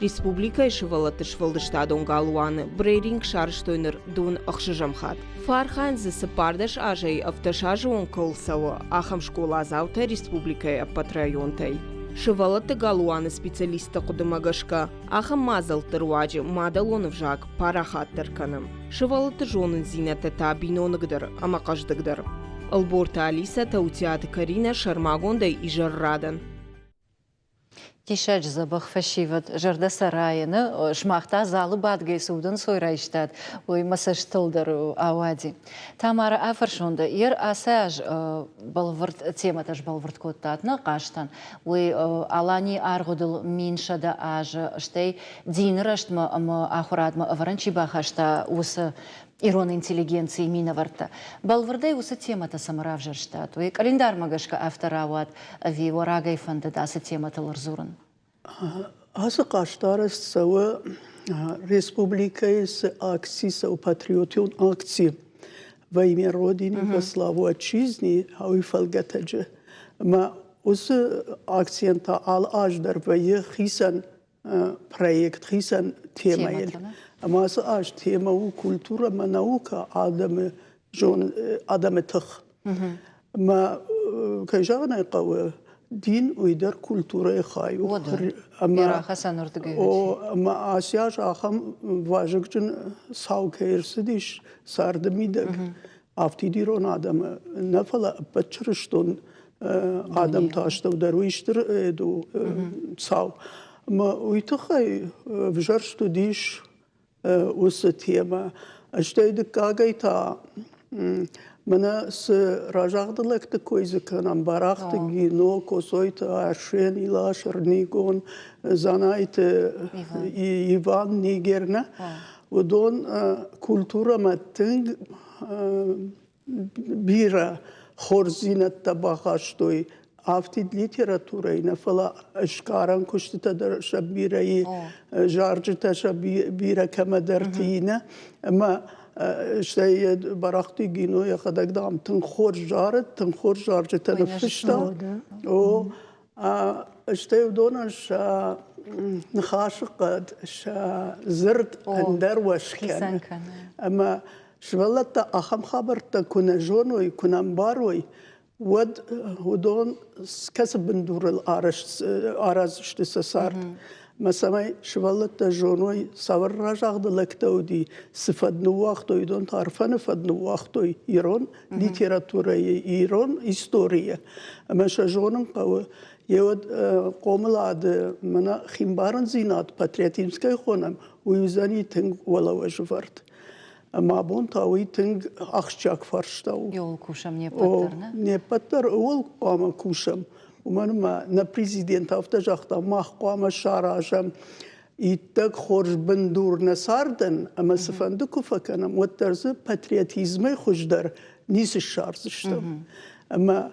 Республикӕйы сывӕллӕтты сфӕлдыстадон галуаны брейринг сарӕзтой ныр дон ӕхсӕзӕм хатт. Фӕархайынц дзы 14 азӕй 17 азы онг кӕуыл цӕуы, ахӕм скъоладзаутӕ республикӕйы ӕппӕт районтӕй. Сывӕллӕтты галуаны специалистты хъуыдымӕ гӕсгӕ, ахӕм мадзӕлтты руаджы мадӕлон ӕвзаг парахатдӕр кӕны. Сывӕллӕтты зонындзинӕдтӕ та биноныгдӕр ӕмӕ хъӕздыгдӕр. Ӕлборты Алисӕ, Таутиаты Каринӕ сӕрмагондӕй изӕррадӕн. Диссаджы дзӕбӕх фӕсивӕд, зӕрдӕ сӕ райы, сымах та залы бадгӕ цы удӕнцой райстат, уый мӕ цӕстыл дӕр ауади. Тамара, афӕрсон дӕ, ер ацы аз бӕлвырд темӕтӕ сбӕлвырд кодтат нӕ хъазтӕн. Уый Аланийы аргъуыдыл 1100 азы, стӕй дины рӕзтмӕ ӕмӕ ахуырадмӕ ӕвӕрӕн чи бахаста, уыцы ирон интеллигенцийы минӕвӕрттӕ. Бӕлвырдӕй уыцы темӕтӕ цӕмӕ равзӕрстат? Уый къӕлиндармӕ гӕсгӕ афтӕ рауад, ӕви уӕ рагӕй фӕндыд ацы темӕтыл ӕрдзурын? Ацы хъазт арӕзт цӕуы республикӕйы цы акци цӕуы, патриотон акци «Во имя Родины, во славу Отчизны», уый фӕлгӕтӕджы. Ӕмӕ уыцы акцийӕн та алы аз дӕр вӕййы хицӕн проект хицӕн темӕйыл. Ӕмӕ ацы аз темӕ у культурӕ ӕмӕ наукӕ, адӕмы адӕмы тых. Ӕмӕ кӕй зӕгъын ӕй хъӕуы, дин уый дӕр культурӕйы хай у. Ӕмӕ ӕмӕ ацы аз ахӕм вазыгджын цау кӕй ӕрцыдис царды мидӕг, афтид ирон адӕмы нӕ, фӕлӕ ӕппӕт чырыстон адӕмты астӕу дӕр уый стыр у цау. Ӕмӕ уый тыххӕй ӕвзӕрст уыдис уыцы темӕ. Стӕй дыккагӕй та мӕнӕ цы разагъды лӕгты кой дзы кӕнӕм, Барахъты Гино, Коцойты Арсен, Илас Ӕрнигон, Дзанайты Иван Нигер, нӕ? Уыдон культурӕмӕ тынг бирӕ хорздзинӕдтӕ бахастой афтид литературӕйы нӕ, фӕлӕ сгарӕн куыстытӕ дӕр сӕ бирӕ и, зарджытӕ сӕ бирӕ кӕмӕдӕрты и, нӕ? Ӕмӕ стӕй Барахъты Гино йӕхӕдӕг, дам, тынг хорз зарыд, тынг хорз зарджытӕ ныффыста. О, стӕй уыдонӕн сӕ ныхасы хъӕд, сӕ дзырд ӕндӕр уӕз кӕны. Ӕмӕ сывӕллӕттӕ ахӕм хабӕрттӕ куы нӕ зоной, куы нӕ ӕмбарой, уӕд уыдон кӕцы бындурыл араздзысты сӕ цард. Мӕ цӕмӕй сывӕллӕттӕ зоной, цавӕр разагъды лӕгтӕ уыди, цы фӕд ныууагътой, уыдон та Ӕрфӕны фӕд ныууагътой ирон литературӕйы, ирон историйы. Ӕмӕ сӕ зонын хъӕуы. Йе уӕд хъомылады мӕнӕ химбарындзинад, патриотизм кӕй хонӕм, уый уыдзӕни тынг уӕлӕуӕз ӕвӕрд. Ӕмӕ абон та уый тынг ахсджиаг фарста у. Ууыл кусӕм не ппӕт дӕр, нӕ? Не ппӕт дӕр ууыл хъуамӕ кусӕм. Уымӕн ӕмӕ нӕ президент афтӕ загъта, мах хъуамӕ саразӕм иттӕг хорз бындур нӕ цардӕн, ӕмӕ цыфӕнды куы фӕкӕнӕм, уӕддӕр дзы патриотизмӕй хуыздӕр ницы ссардзыстӕм. Ӕмӕ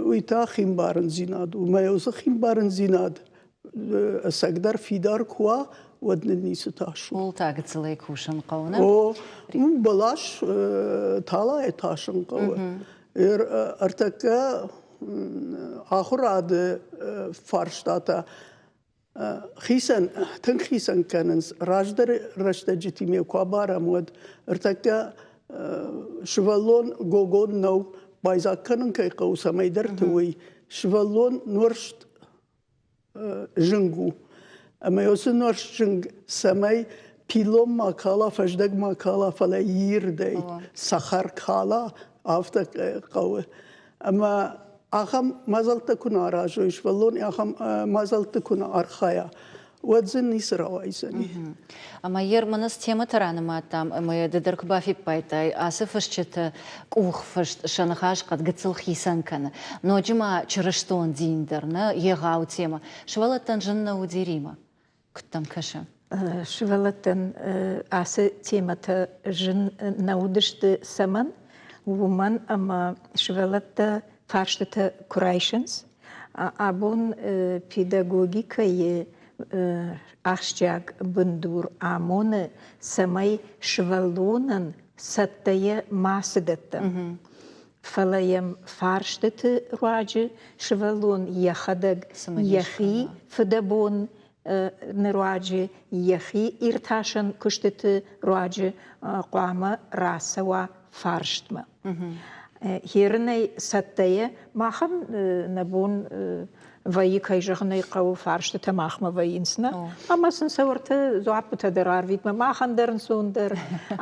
уый та химбарындзинад у. Ӕмӕ уыцы химбарындзинад ӕцӕгдӕр фидар куы уа, уӕд нын ницы тас у. Ууыл та гыццылӕй кусын хъӕуы, нӕ? О, бӕлас талайы тасын хъӕуы. Ӕртӕккӕ ахуырады фарстатӕ хицӕн, тынг хицӕн кӕнынц. Раздӕры рӕстӕджытимӕ куы абарӕм, уӕд ӕртӕккӕ сывӕллон гогон нӕу, байдзаг кӕнын кӕй хъӕуы, цӕмӕйдӕрты уый. Сывӕллон нуӕрст зынг у. Ӕмӕ уыцы нуӕрст зынг цӕмӕй пилон ма кала, фӕздӕг ма кала, фӕлӕ ирдӕй цӕхӕр кала, афтӕ хъӕуы. Ӕмӕ ахӕм мадзӕлттӕ куы нӕ аразой, сывӕллон ахӕм мадзӕлтты куы нӕ архайа, уӕд дзы ницы рауайдзӕни. Ӕмӕ йе рмӕнӕ цы темӕтӕ ранымадтам, ӕмӕ йӕ ды дӕр куы бафиппайдтай, ацы фысджыты къухфыст сӕ ныхас хъӕд гыццыл хицӕн кӕны. Ноджы ма чырыстон дин дӕр, нӕ егъау темӕ. Сывӕллӕттӕн зын нӕ уыди Римӕ? Куыд дӕм кӕсы? Сывӕллӕттӕн ацы темӕтӕ зын нӕ уыдысты цӕмӕн? Уымӕн ӕмӕ сывӕллӕттӕ фарстытӕ куы райсынц, абон педагогикӕйы ахсджиаг бындур амоны, цӕмӕй сывӕллонӕн цӕттӕйӕ мацы дӕттӕм. Фӕлӕ йӕм фарстыты руаджы сывӕллон йӕхӕдӕг йӕхи фыдӕбон руаджы, йӕхи иртасӕн куыстыты руаджы хъуамӕ рацӕуа фарстмӕ. Хӕрынӕй цӕттӕйӕ махӕн нӕ бон вӕййы, кӕй зӕгъын ӕй хъӕуы, фарстытӕ махмӕ вӕййынц нӕ, ӕмӕ сын сӕ уӕртӕ дзуаппытӕ дӕр арвитмӕ, махӕн дӕр ӕнцондӕр,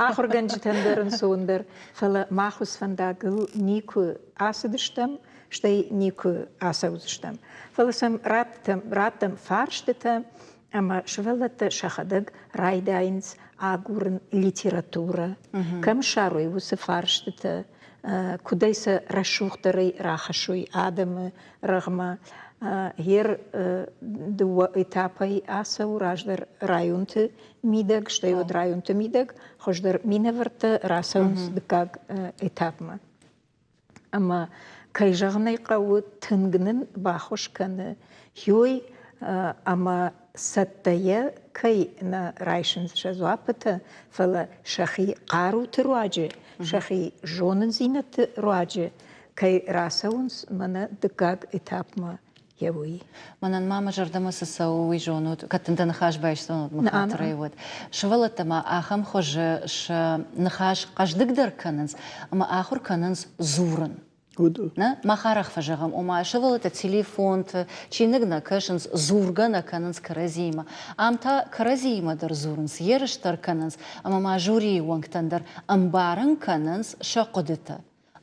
ахуыргӕнджытӕн дӕр ӕнцондӕр. Фӕлӕ мах уыцы фӕндагыл никуы ацыдыстӕм, стӕй никуы ацӕудзыстӕм. Фӕлӕ сӕм раттӕм, раттӕм фарстытӕ, ӕмӕ сывӕллӕттӕ сӕхӕдӕг райдайынц агурын литературӕ, кӕм ссарой уыцы фарстытӕ, куыдӕй сӕ рӕсугъддӕрӕй рахӕссой адӕмы рӕгъмӕ. Гъер дыууӕ этапӕй ацӕуы раздӕр районты мидӕг, стӕй уӕд районты мидӕг хуыздӕр минӕвӕрттӕ рацӕуынц дыккаг этапмӕ. Ӕмӕ, кӕй зӕгъын ӕй хъӕуы, тынг нын баххуыс кӕны Хёй ӕмӕ цӕттӕйӕ кӕй нӕ райсынц сӕ дзуаппытӕ, фӕлӕ сӕхи хъаруты руаджы, сӕхи зонындзинӕдты руаджы кӕй рацӕуынц мӕнӕ дыккаг этапмӕ йӕ уый. Мӕнӕн ма мӕ зӕрдӕмӕ цы цӕуы, уый зонут, кӕд дын дӕ ныхас байстон, уӕд мӕ хатырӕй уӕд. Сывӕллӕттӕ ма ахӕм хуызы сӕ ныхас хъӕздыгдӕр кӕнынц ӕмӕ ахуыр кӕнынц дзурын. Нӕ, мах арӕх фӕзӕгъӕм, ома сывӕллӕттӕ телефонты, чиныг нӕ кӕсынц, дзургӕ нӕ кӕнынц кӕрӕдзиимӕ. Ам та кӕрӕдзиимӕ дӕр дзурынц, ерыс дӕр кӕнынц ӕмӕ ма жюрийы уӕнгтӕн дӕр ӕмбарын кӕнынц сӕ хъуыдытӕ.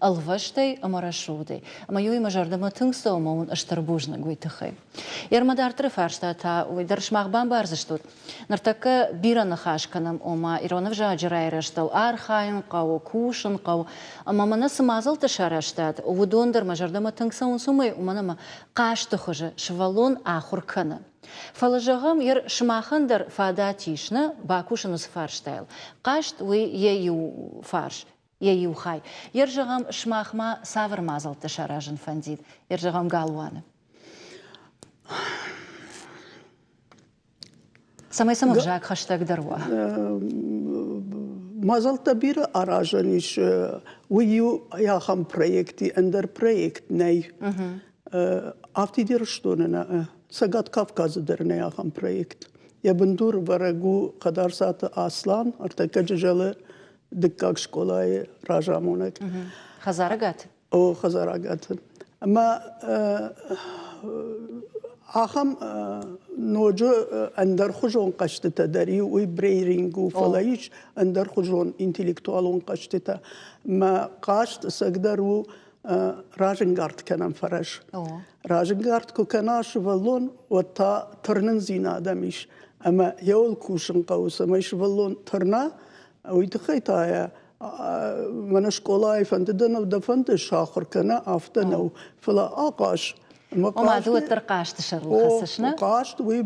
ӕлвӕстӕй ӕмӕ рӕсугъдӕй. Ӕмӕ иу мӕ зӕрдӕмӕ тынг цӕуы ӕмӕ уын стыр бузныг уый тыххӕй. Ермӕ дарддӕры фарста та уый дӕр сымах бамбардзыстут. Ныртӕккӕ бирӕ ныхас кӕнӕм, ома ирон ӕвзаджы райрӕзтыл архайын хъӕуы, кусын хъӕуы. Ӕмӕ мӕнӕ цы мадзӕлттӕ сарӕзтат, уыдон дӕр мӕ зӕрдӕмӕ тынг цӕуынц уымӕй, уымӕн ӕмӕ хъазты хуызы сывӕллон ахуыр кӕны. Фӕлӕ зӕгъӕм, ер сымахӕн дӕр фадат ис нӕ бакусын уыцы фарстайыл. Хъазт уый йӕ иу фарс, йӕ иу хай. Ер зӕгъӕм, сымах ма цавӕр мадзӕлттӕ саразын фӕндид, ер зӕгъӕм, галуаны? Цӕмӕй сӕм ӕвзаг хӕстӕгдӕр уа? Мадзӕлттӕ бирӕ аразӕн ис. Уый иу ахӕм проект и, ӕндӕр проект нӕй. Афтид Ирыстоны нӕ, Цӕгат Кавказы дӕр нӕй ахӕм проект. Йӕ бындур бӕрӕг у Хӕдарцаты Аслан, ӕртӕккӕ Джызӕлы дыккаг скъолайы разамонӕг. Хӕдзарӕгаты? О, хӕдзарӕгаты. Ӕмӕ ахӕм ноджы ӕндӕрхуызон хъӕзтытӕ дӕр и, уый брейринг у, фӕлӕ ис ӕндӕрхуызон интеллектуалон хъӕзтытӕ. Мӕ хъазт ӕцӕгдӕр у разӕнгард кӕнӕн фӕрӕз. Разӕнгард куы кӕна сывӕллон, уӕд та тырнындзинад ӕм ис. Ӕмӕ йӕуыл кусын хъӕуы, цӕмӕй сывӕллон тырна, уый тыххӕй та йӕ мӕнӕ скъолайы фӕнды дӕ нӕу, дӕ фӕнды сахуыр кӕна, афтӕ нӕу, фӕлӕ ахъаз. Ома ды уӕддӕр хъазты сӕрыл хӕцыс, нӕ? Хъазт уый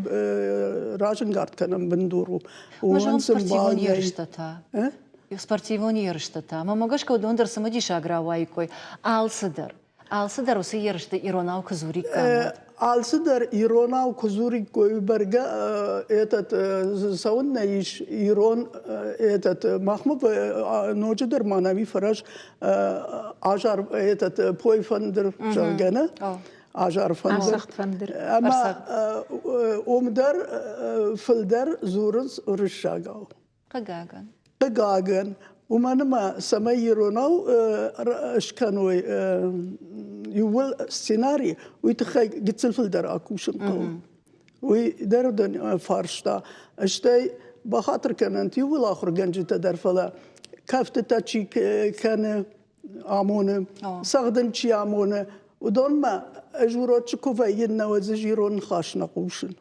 разӕнгард кӕнӕн бындур у. Уымӕн спортивон ерыстӕ та? Спортивон ерыстӕ та? Мӕнмӕ гӕсгӕ уыдон дӕр цымыдисаг рауаиккой. Алцыдӕр. Алцыдӕр уыцы ерысты иронау куы дзуриккам, уӕд. Алцыдӕр иронау куы дзуриккой, бӕргӕ этот цӕуыннӕ ис ирон этот махмӕ ноджыдӕр ма нӕм и фӕрӕз азар этот пой фӕндыр, зӕгъгӕ, нӕ? Азар фӕндыр. фӕндыр. Ӕмӕ уым дӕр фылдӕр дзурынц уырыссагау. Хъыгагӕн. Хъыгагӕн, уымӕн ӕмӕ цӕмӕй иронау скӕной иууыл сценари, уый тыххӕй гыццыл фылдӕр акусын хъӕуы. Уый дӕр уыдон фарста. Стӕй бахатыр кӕнӕнт иууыл ахуыргӕнджытӕ дӕр, фӕлӕ кӕфтытӕ чи кӕны, амоны, цӕгъдын чи амоны, уыдонмӕ ӕз урочы куы вӕййын, науӕд дзы ирон ныхас нӕ хъусын.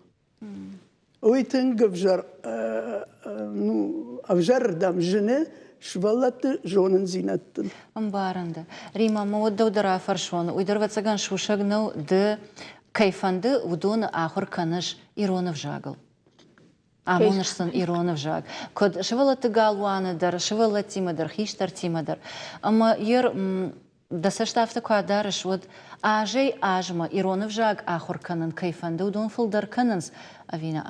Уый тынг ӕвзӕр, ну, ӕвзӕрырдӕм зыны сывӕллӕтты зонындзинӕдтыл. Ӕмбарын дӕ. Рима, мӕ уӕд дӕу дӕр афӕрсон, уый дӕр ӕвӕццӕгӕн сусӕг нӕу, ды кӕй фӕнды, уыдоны ахуыр кӕныс ирон ӕвзагыл. Амоныс сын ирон ӕвзаг. Куыд сывӕллӕтты галуаны дӕр, сывӕллӕттимӕ дӕр, хистӕртимӕ дӕр. Ӕмӕ йе дӕ цӕст афтӕ куы адарыс, уӕд азӕй-азмӕ ирон ӕвзаг ахуыр кӕнын кӕй фӕнды, уыдон фылдӕр кӕнынц ӕви нӕ?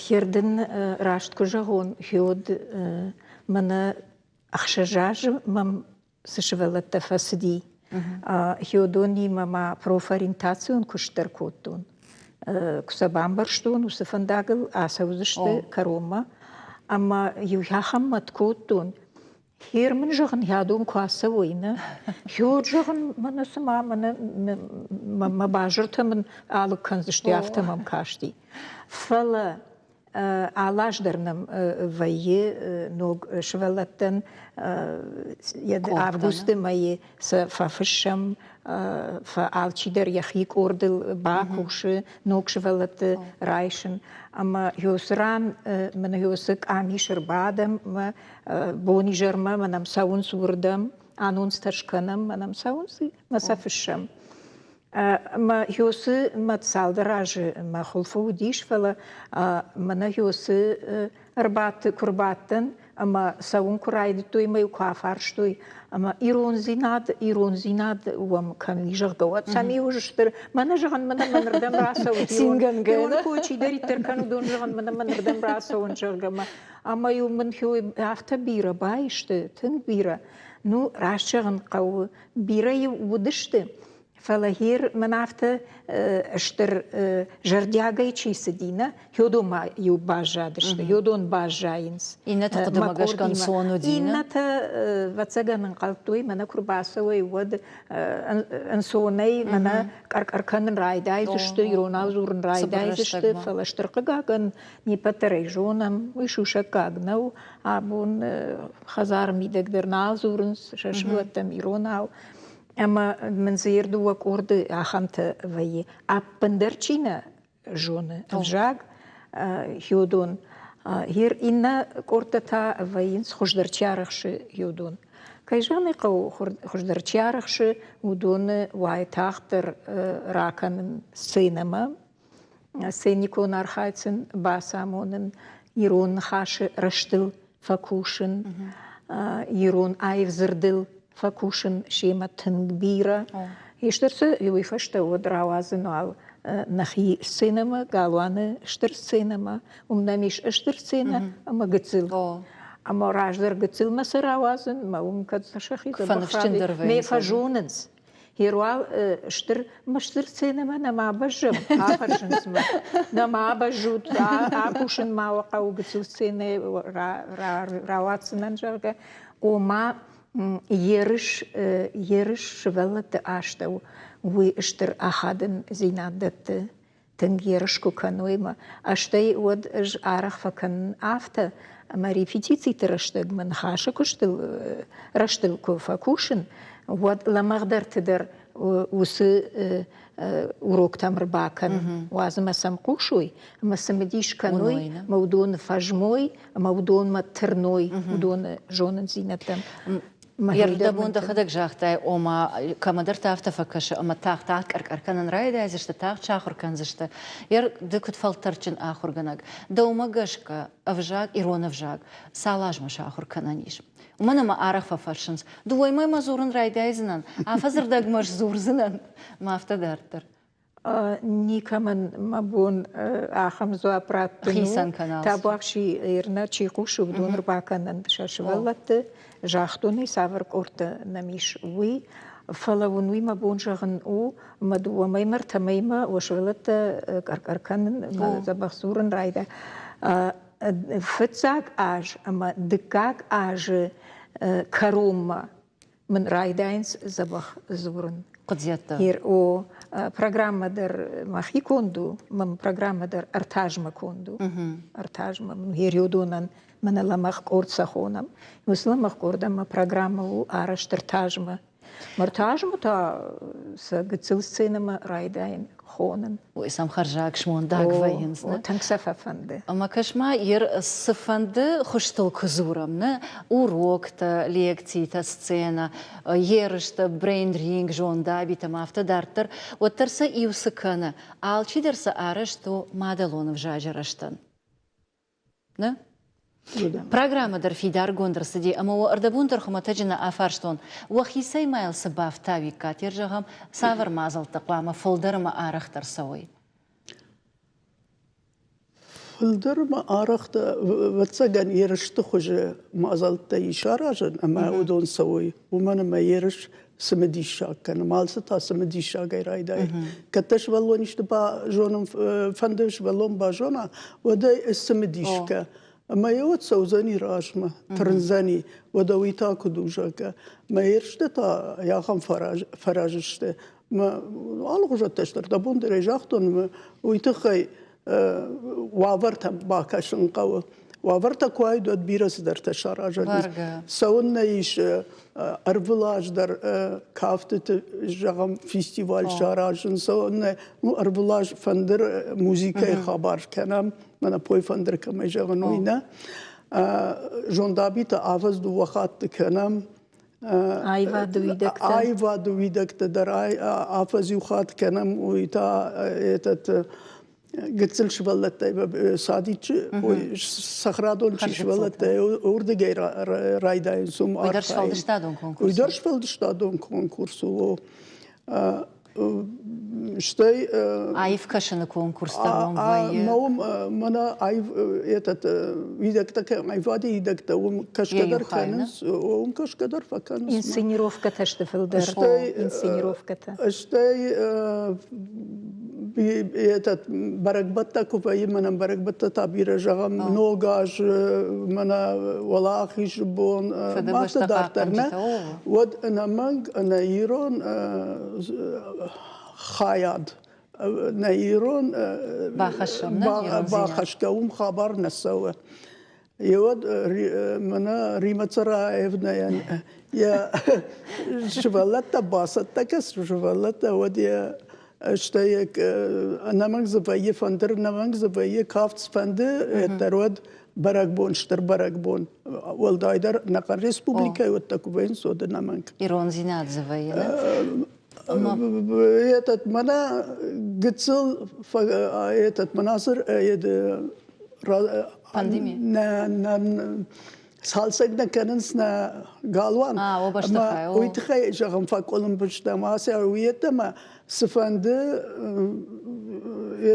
Хердын раст куы зӕгъон, хиод мӕнӕ 6 азы мӕм цы сывӕллӕттӕ фӕцыди, хиодонимӕ ма профориентацион куыст дӕр кодтон. Куы сӕ бамбӕрстон, уыцы фӕндагыл ацӕудзысты кӕронмӕ. Ӕмӕ иу ахӕм мӕт кодтон, Хер мын зӕгъын, хӕдон куы ацӕуой, нӕ? Хёд зӕгъын, мӕнӕ цыма мӕнӕ мӕ базыртӕ мын алыг кӕндзысты, афтӕ мӕм касти. Фӕлӕ алы аз дӕр нӕм вӕййы ног сывӕллӕттӕн августы мӕйы сӕ фӕфыссӕм, алчидӕр йӕхи къордыл бакусы ног сывӕллӕтты райсын. Ӕмӕ уыцы ран мын уыцы къамис ӕрбадӕм бонизӕрмӕ мӕнӕм цӕуынц уырдӕм, анонстӕ скӕнӕм, мӕнӕм цӕуынц, мӕ сӕ фыссӕм. Мӕ Ёсы мӕ цалдӕр азы мӕ хуылфы уыдис, фӕлӕ мӕнӕ Ёсы ӕрбадт, куы рбадтӕн ӕмӕ цӕуын куы райдыдтой ӕмӕ-иу куы афарстой, ӕмӕ ирондзинад, ирондзинад уӕм кӕм и, зӕгъгӕ, уӕд сӕм-иу стыр, мӕнӕ зӕгъын, мӕнӕ мӕнырдӕм рацӕут, ирон кой чидӕриддӕр кӕны, уыдон зӕгъын, мӕнӕ мӕнырдӕм рацӕуын, зӕгъгӕ, ӕмӕ-иу мын афтӕ бирӕ баисты, тынг бирӕ. Ну, раст зӕгъын хъӕуы, бирӕ-иу уыдысты, фӕлӕ гьер мӕн афтӕ стыр зӕрдиагӕй чи цыди, нӕ, йодон ма-иу баззадысты, йодон баззайынц. Иннӕты хъуыдымӕ гӕсгӕ ӕнцон уыди, Иннӕтӕ, ӕвӕццӕгӕн, ӕнхъӕлдтой, мӕнӕ куы рбацӕуой, уӕд ӕнцонӕй мӕнӕ къӕр-къӕр кӕнын райдайдзысты, иронау дзурын райдайдзысты, фӕлӕ стыр хъыгагӕн, не ппӕт дӕр ӕй зонӕм, уый сусӕггаг нӕу. Абон хӕдзары мидӕг дӕр нал дзурынц сӕ сывӕллӕттӕм иронау. Ӕмӕ мын дзы йе рдыууӕ къорды ахӕмтӕ вӕййы. Ӕппындӕр чи нӕ зоны ӕвзаг, хиодон. Гьер иннӕ къордтӕ та вӕййынц, хуыздӕр чи арӕхсы, хиодон. Кӕй зӕгъын ӕй хъӕуы, хуыздӕр чи арӕхсы, уыдоны уайтагъддӕр ракӕнын сценӕмӕ, сценикон архайд сын бацамонын, ирон ныхасы рӕзтыл фӕкусын, ирон аив дзырдыл фӕкусын семӕ тынг бирӕ. Хистӕр сӕ уый фӕстӕ уӕд рауадзын уал нӕхи сценӕмӕ, галуаны стыр сценӕмӕ. Уым нӕм ис стыр сценӕ ӕмӕ гыццыл. Ӕмӕ раздӕр гыццылмӕ сӕ рауадзын, мӕ уым кӕд сӕхи дзӕбӕх мӕ фӕзонынц. Еруал стыр стыр сценӕмӕ нӕма бӕззӕм, афӕрсынц мӕ. Нӕма бӕззут, акусын ма уӕ хъӕуы гыццыл сценӕ рауадздзынӕн, зӕгъгӕ. Ома ерыс, ерыс сывӕллӕтты астӕу уый стыр ахадындзинад дӕтты. Тынг ерыс куы кӕной мӕ, стӕй уӕд ӕз арӕх фӕкӕнын афтӕ, ӕмӕ репетициты рӕстӕг мӕ ныхасы куыстыл рӕстыл куы фӕкусын, уӕд лӕмӕгъдӕрты дӕр уыцы уроктӕм ӕрбакӕнын. Уадз ӕмӕ сӕм хъусой, ӕмӕ цымыдис кӕной, ӕмӕ уыдоны фӕзмой, ӕмӕ уыдонмӕ тырной, уыдоны зонындзинӕдтӕм. Йе рдӕбон дӕхӕдӕг загътай, ома кӕмӕдӕрты афтӕ фӕкӕсы, ӕмӕ тагъд-тагъд къӕр-къӕр кӕнын райдайдзысты, тагъд сахуыр кӕндзысты. Ды куыд фӕлтӕрдджын ахуыргӕнӕг, дӕумӕ гӕсгӕ ӕвзаг, ирон ӕвзаг цал азмӕ сахуыр кӕнӕн ис? Уымӕн ӕмӕ арӕх фӕфӕрсынц, дыууӕмӕ мӕ дзурын райдайдзынӕн, афӕдзырдӕгмӕ сдзурдзынӕн, мӕ афтӕ дарддӕр. Никӕмӕн мӕ бон ахӕм дзуапп раттын у. Табуафси ирнӕ чи хъусы, уыдон ӕрбакӕнӕнт сӕ сывӕллӕтты. Загътон ӕй, цавӕр къордтӕ нӕм ис, уый. Фӕлӕ уын уый мӕ бон зӕгъын у, ӕмӕ дыууӕ мӕймӕ, ӕртӕ мӕймӕ уӕ сывӕллӕттӕ къӕр-къӕр кӕнын, дзӕбӕх дзурын райда. Фыццаг аз ӕмӕ дыккаг азы кӕронмӕ мын райдайынц дзӕбӕх дзурын. Хъуыдиӕттӕ. О, программӕ дӕр мӕхи конд у, мӕм программӕ дӕр ӕртазмӕ конд у. Ӕртазмӕ мын периодонӕн мӕнӕ лӕмӕгъ къорд сӕ хонӕм. Уыцы лӕмӕгъ къордӕн мӕ программӕ у арӕзт ӕртазмӕ. Мыртазмӕ та сӕ гыццыл сценӕмӕ райдайын хонын. Ой, сӕм хӕрзаг смондаг вӕййынц. О, тынг сӕ фӕфӕнды. Ӕмӕ кӕс-ма, ер цыфӕнды хуызтыл куы дзурӕм, нӕ уроктӕ, лекцитӕ, сценӕ, ерыстӕ, брейн-ринг, зондабитӕ ӕмӕ афтӕ дарддӕр, уӕддӕр сӕ иу цы кӕны, алчидӕр сӕ арӕзт у мадӕлон ӕвзаджы рӕзтӕн. Нӕ? Программӕ дӕр фидаргонд ӕрцыди ӕмӕ уӕ ӕрдӕбон дӕр хуымӕтӕджы нӕ афарстон, уӕхицӕй ма йыл цы бафтауиккат, йе зӕгъӕм, цавӕр мадзӕлттӕ хъуамӕ фылдӕр ӕмӕ арӕхдӕр цӕуой? Фылдӕр ӕмӕ арӕхдӕр, ӕвӕццӕгӕн, ерысты хуызы мадзӕлттӕ ис аразӕн ӕмӕ уыдон цӕуой, уымӕн ӕмӕ ерыс цымыдисаг кӕны, алцы та цымыдисагӕй райдайы. Кӕд дӕ сывӕллон исты базонын фӕнды, сывӕллон базона, уӕд ӕй цымыдис кӕ. Ӕмӕ йӕ уӕд цӕудзӕни размӕ, тырндзӕни, уӕдӕ уый та куыд у, зӕгъгӕ. Мӕ ерыстӕ та ахӕм фӕрӕз сты. Мӕ алыгъуызӕттӕ сты, ӕрдӕбон дӕр ӕй загътон, ӕмӕ уый тыххӕй уавӕртӕм бакӕсын хъӕуы. Уавӕртӕ куы уаид, уӕд бирӕ цыдӕртӕ саразӕн ис. Цӕуыннӕ ис ӕрвылаз дӕр кафтыты, зӕгъӕм, фестиваль саразын, цӕуыннӕ ну, ӕрвылаз фӕндыр музыкӕйы хабар кӕнӕм, мӕнӕ пой фӕндыр кӕмӕй зӕгъын, уый нӕ. Зондабитӕ афӕдз дыууӕ хатты кӕнӕм. Аивады уидӕгтӕ. Аивады уидӕгтӕ дӕр афӕдз иу хатт кӕнӕм, уый та этот гыццыл сывӕллӕттӕй садичы цӕхӕрадон чи сывӕллӕттӕй уырдыгӕй райдайынц уым Уый дӕр сфӕлдыстадон конкурс. Уый дӕр сфӕлдыстадон конкурс у. Стӕй аив кӕсыны конкурс дӕр уым вӕййы. Мӕ уым мӕнӕ аив этот уидӕгтӕ аивады уидӕгтӕ уым кӕсгӕ дӕр кӕнынц, уым кӕсгӕ дӕр фӕкӕнынц. Инсценировкӕтӕ сты фылдӕр. Инсценировкӕтӕ. Стӕй этот бӕрӕгбӕттӕ куы вӕййы, мӕнӕн бӕрӕгбӕттӕ та бирӕ зӕгъӕм, Ног аз, мӕнӕ Уӕлахизы бон, афтӕ дарддӕр нӕ, уӕд ӕнӕмӕнг ӕнӕ ирон хайад, нӕ ирон бахӕсгӕ уым хабар нӕ цӕуы. И вот мӕнӕ Рима Цараевнайӕн йӕ сывӕллӕттӕ бацӕттӕ кӕс, сывӕллӕттӕ уӕд йӕ стӕй ӕнӕмӕнг дзы вӕййы фӕндыр, ӕнӕмӕнг дзы вӕййы кафт фӕнды, дӕр уӕд бӕрӕгбон, стыр бӕрӕгбон. Уӕлдайдӕр нӕхъӕн республикӕйы уӕдта куы вӕййынц, уӕд ӕнӕмӕнг. Ирондзинад дзы вӕййы, нӕ? Этот мӕнӕ гыццыл этот мӕнӕ Пандеми? Нӕ, нӕ, цалцӕг нӕ кӕнынц нӕ галуан. Ӕмӕ уый тыххӕй, зӕгъӕм, фӕкъуылымпы стӕм ацы уый йеддӕмӕ цыфӕнды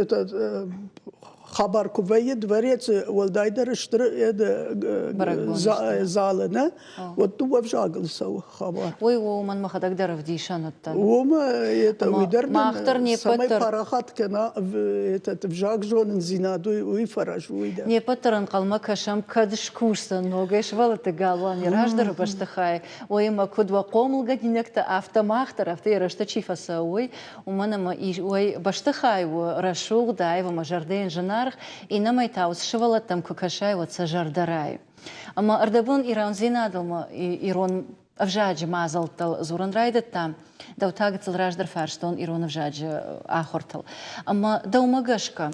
этот хабар куы вӕййы дворецы, уӕлдайдӕр стыр залы, нӕ, уӕд дыууӕ взагыл цӕуы хабар. Уый у, уымӕн мӕхӕдӕг дӕр ӕвдисӕн уыдтӕн. Уымӕ это уый дӕр мах дӕр не цӕмӕй парахат кӕна этот взаг зонындзинад, уый фӕрӕз уый дӕр. Не ппӕт дӕр ӕнхъӕлмӕ кӕсӕм, кӕд скусдзӕн ногӕй сывӕллӕтты галуан йӕ раздӕры бӕстыхайы, уыимӕ куыд уӕ хъомылгӕнинӕгтӕ, афтӕ мах дӕр, афтӕ йӕ рӕзты чи фӕцӕуы, уый, уымӕн ӕмӕ уый бӕстыхай у рӕсугъд, аив ӕмӕ зӕрдӕйӕн зынаргъ, иннӕмӕй та уыцы сывӕллӕттӕм куы кӕсай, уӕд сӕ зӕрдӕ райы. Ӕмӕ ӕрдӕбон ирондзинадыл ирон ӕвзаджы мадзӕлттыл дзурын райдыдтам. Дӕу та гыццыл раздӕр фарстон ирон ӕвзаджы ахуыртыл. Ӕмӕ дӕумӕ гӕсгӕ,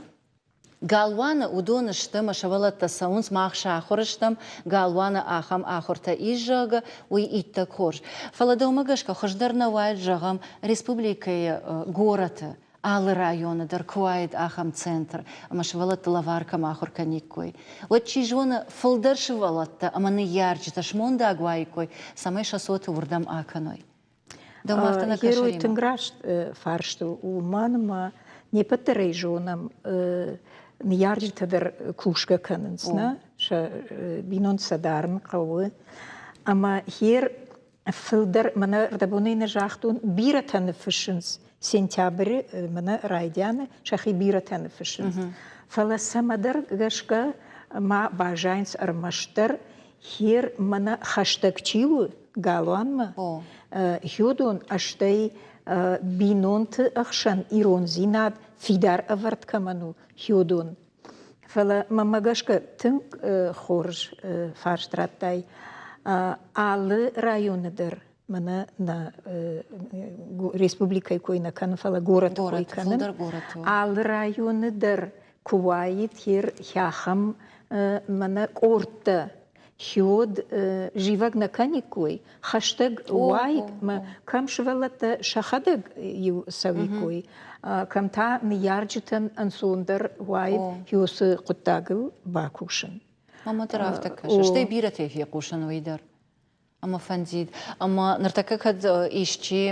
галуаны уыдон сты, мӕ сывӕллӕттӕ цӕуынц, мах сахуыр стӕм, галуаны ахӕм ахуыртӕ ис, зӕгъгӕ, уый иттӕг хорз. Фӕлӕ дӕумӕ гӕсгӕ хуыздӕр нӕ уаид, зӕгъӕм, республикӕйы горӕты алы районы дӕр куы уаид ахӕм центр, ӕмӕ сывӕллӕтты лӕвар кӕм ахуыр кӕниккой, уӕд, чи зоны, фылдӕр сывӕллӕттӕ ӕмӕ ныййарджытӕ смондаг уаиккой, цӕмӕй сӕ цоты уырдӕм акӕной. Дӕумӕ афтӕ нӕ кӕсы, Герой тынг раст фарст у, уымӕн ӕмӕ не ппӕт дӕр ӕй зонӕм, ныййарджытӕ дӕр кусгӕ кӕнынц, нӕ? Сӕ бинонты сӕ дарын хъӕуы. Ӕмӕ хер Фылдӕр мӕнӕ рдӕбонӕй нӕ загътон, бирӕтӕ ныффыссынц сентябры мӕнӕ райдианы сӕхи бирӕтӕ ныффыссынц. Фӕлӕ цӕмӕдӕр гӕсгӕ ма баззайынц ӕрмӕстдӕр хер мӕнӕ хӕстӕг чи у галуанмӕ, хёдон ӕстӕй бинонты ӕхсӕн ирондзинад фидар ӕвӕрд кӕмӕн у, хёдон. Фӕлӕ мӕнмӕ гӕсгӕ тынг хорз фарст радтай. Алы районы дӕр. мӕнӕ нӕ республикӕйы кой нӕ кӕнын, фӕлӕ горӕты кой кӕнын. Алы районы дӕр куы уаид ахӕм мӕнӕ къордтӕ, хиод зивӕг нӕ кӕниккой, хӕстӕг уаид, кӕм сывӕллӕттӕ сӕхӕдӕг иу цӕуиккой, кӕм та ныййарджытӕн ӕнцондӕр уаид уыцы хъуыддагыл бакусын. Мамӕ дӕр афтӕ кӕсы. Стӕй бирӕтӕй фехъусын уый дӕр. Ӕмӕ фӕндид. Ӕмӕ ныртӕккӕ кӕд исчи,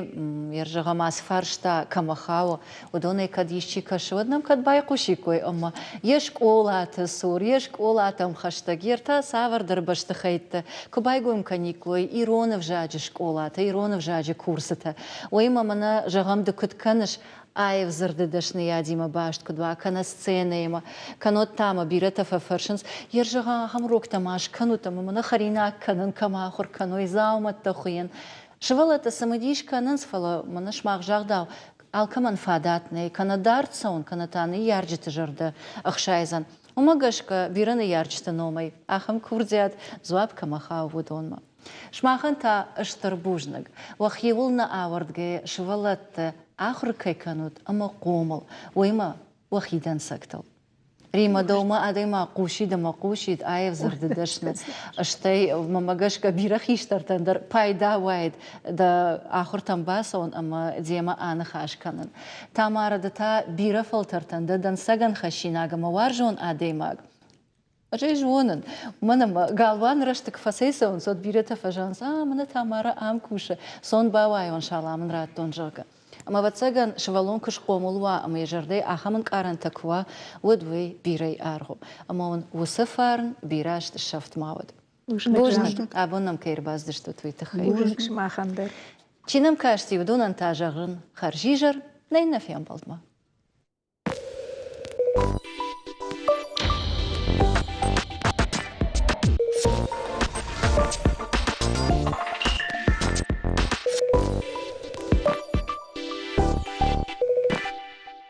зӕгъӕм, ацы фарста кӕмӕ хауы, уыдонӕй кӕд исчи кӕсы, уӕд нӕм кӕд байхъусиккой ӕмӕ йе скъолаты цур, йе скъолатӕм хӕстӕг, йе ртӕ цавӕрдӕр бӕстыхӕйтты куы байгом кӕниккой ирон ӕвзаджы скъолатӕ, ирон ӕвзаджы курсытӕ. Уыимӕ мӕнӕ, зӕгъӕм, ды куыд кӕныс, аив дзырды дӕсныйадимӕ баст куыд уа, кӕнӕ сценӕимӕ, кӕннод та мӕ бирӕтӕ фӕфӕрсынц, йе зӕгъа, ахӕм уроктӕ ма скӕнут ӕмӕ мӕнӕ хӕринаг кӕнын кӕм ахуыр кӕной, дзаумӕттӕ хуыйын. Сывӕллӕттӕ цымыдис кӕнынц, фӕлӕ мӕнӕ сымах загъдау, алкӕмӕн фадат нӕй, кӕнӕ дард цӕуын, кӕнӕ та ныййарджыты зӕрдӕ ӕхсайдзӕн. Уымӕ гӕсгӕ бирӕ ныййарджыты номӕй ахӕм курдиат дзуапп кӕмӕ хауы, уыдонмӕ. Сымахӕн та стыр бузныг, уӕхиуыл нӕ ауӕрдгӕйӕ сывӕллӕтты ахуыр кӕй кӕнут ӕмӕ хъомыл, уыимӕ уӕхи дӕнцӕгтыл. Римӕ, дӕумӕ адӕймаг хъусид ӕмӕ хъусид аив дзырды дӕсны, стӕй мӕмӕ гӕсгӕ бирӕ хистӕртӕн дӕр пайда уаид дӕ ахуыртӕм бацӕуын ӕмӕ демӕ аныхас кӕнын. Тамара, ды та бирӕ фӕлтӕртӕн дӕ дӕнцӕгӕн хӕссинаг ӕмӕ уарзон адӕймаг. Ӕз ӕй зонын, уымӕн ӕмӕ галуаны рӕзты куы фӕцӕйцӕуынц, уӕд бирӕтӕ фӕзӕгъынц, а, мӕнӕ Тамара ам кусы, цон бауайон, салам ын радтон, зӕгъгӕ. Ӕмӕ, ӕвӕццӕгӕн, сывӕллон куы схъомыл уа ӕмӕ йӕ зӕрдӕйы ахӕм ӕнкъарӕнтӕ куы уа, уӕд уый бирӕ аргъ у. Ӕмӕ уын уыцы фарн бирӕ азты сӕфт ма уӕд. Бузныг, абон нӕм кӕй ӕрбацыдыстут, уый тыххӕй. Бузныг сымахӕн дӕр. Чи нӕм касти, уыдонӕн та зӕгъын хӕрзизӕр, нӕ иннӕ фембӕлдмӕ.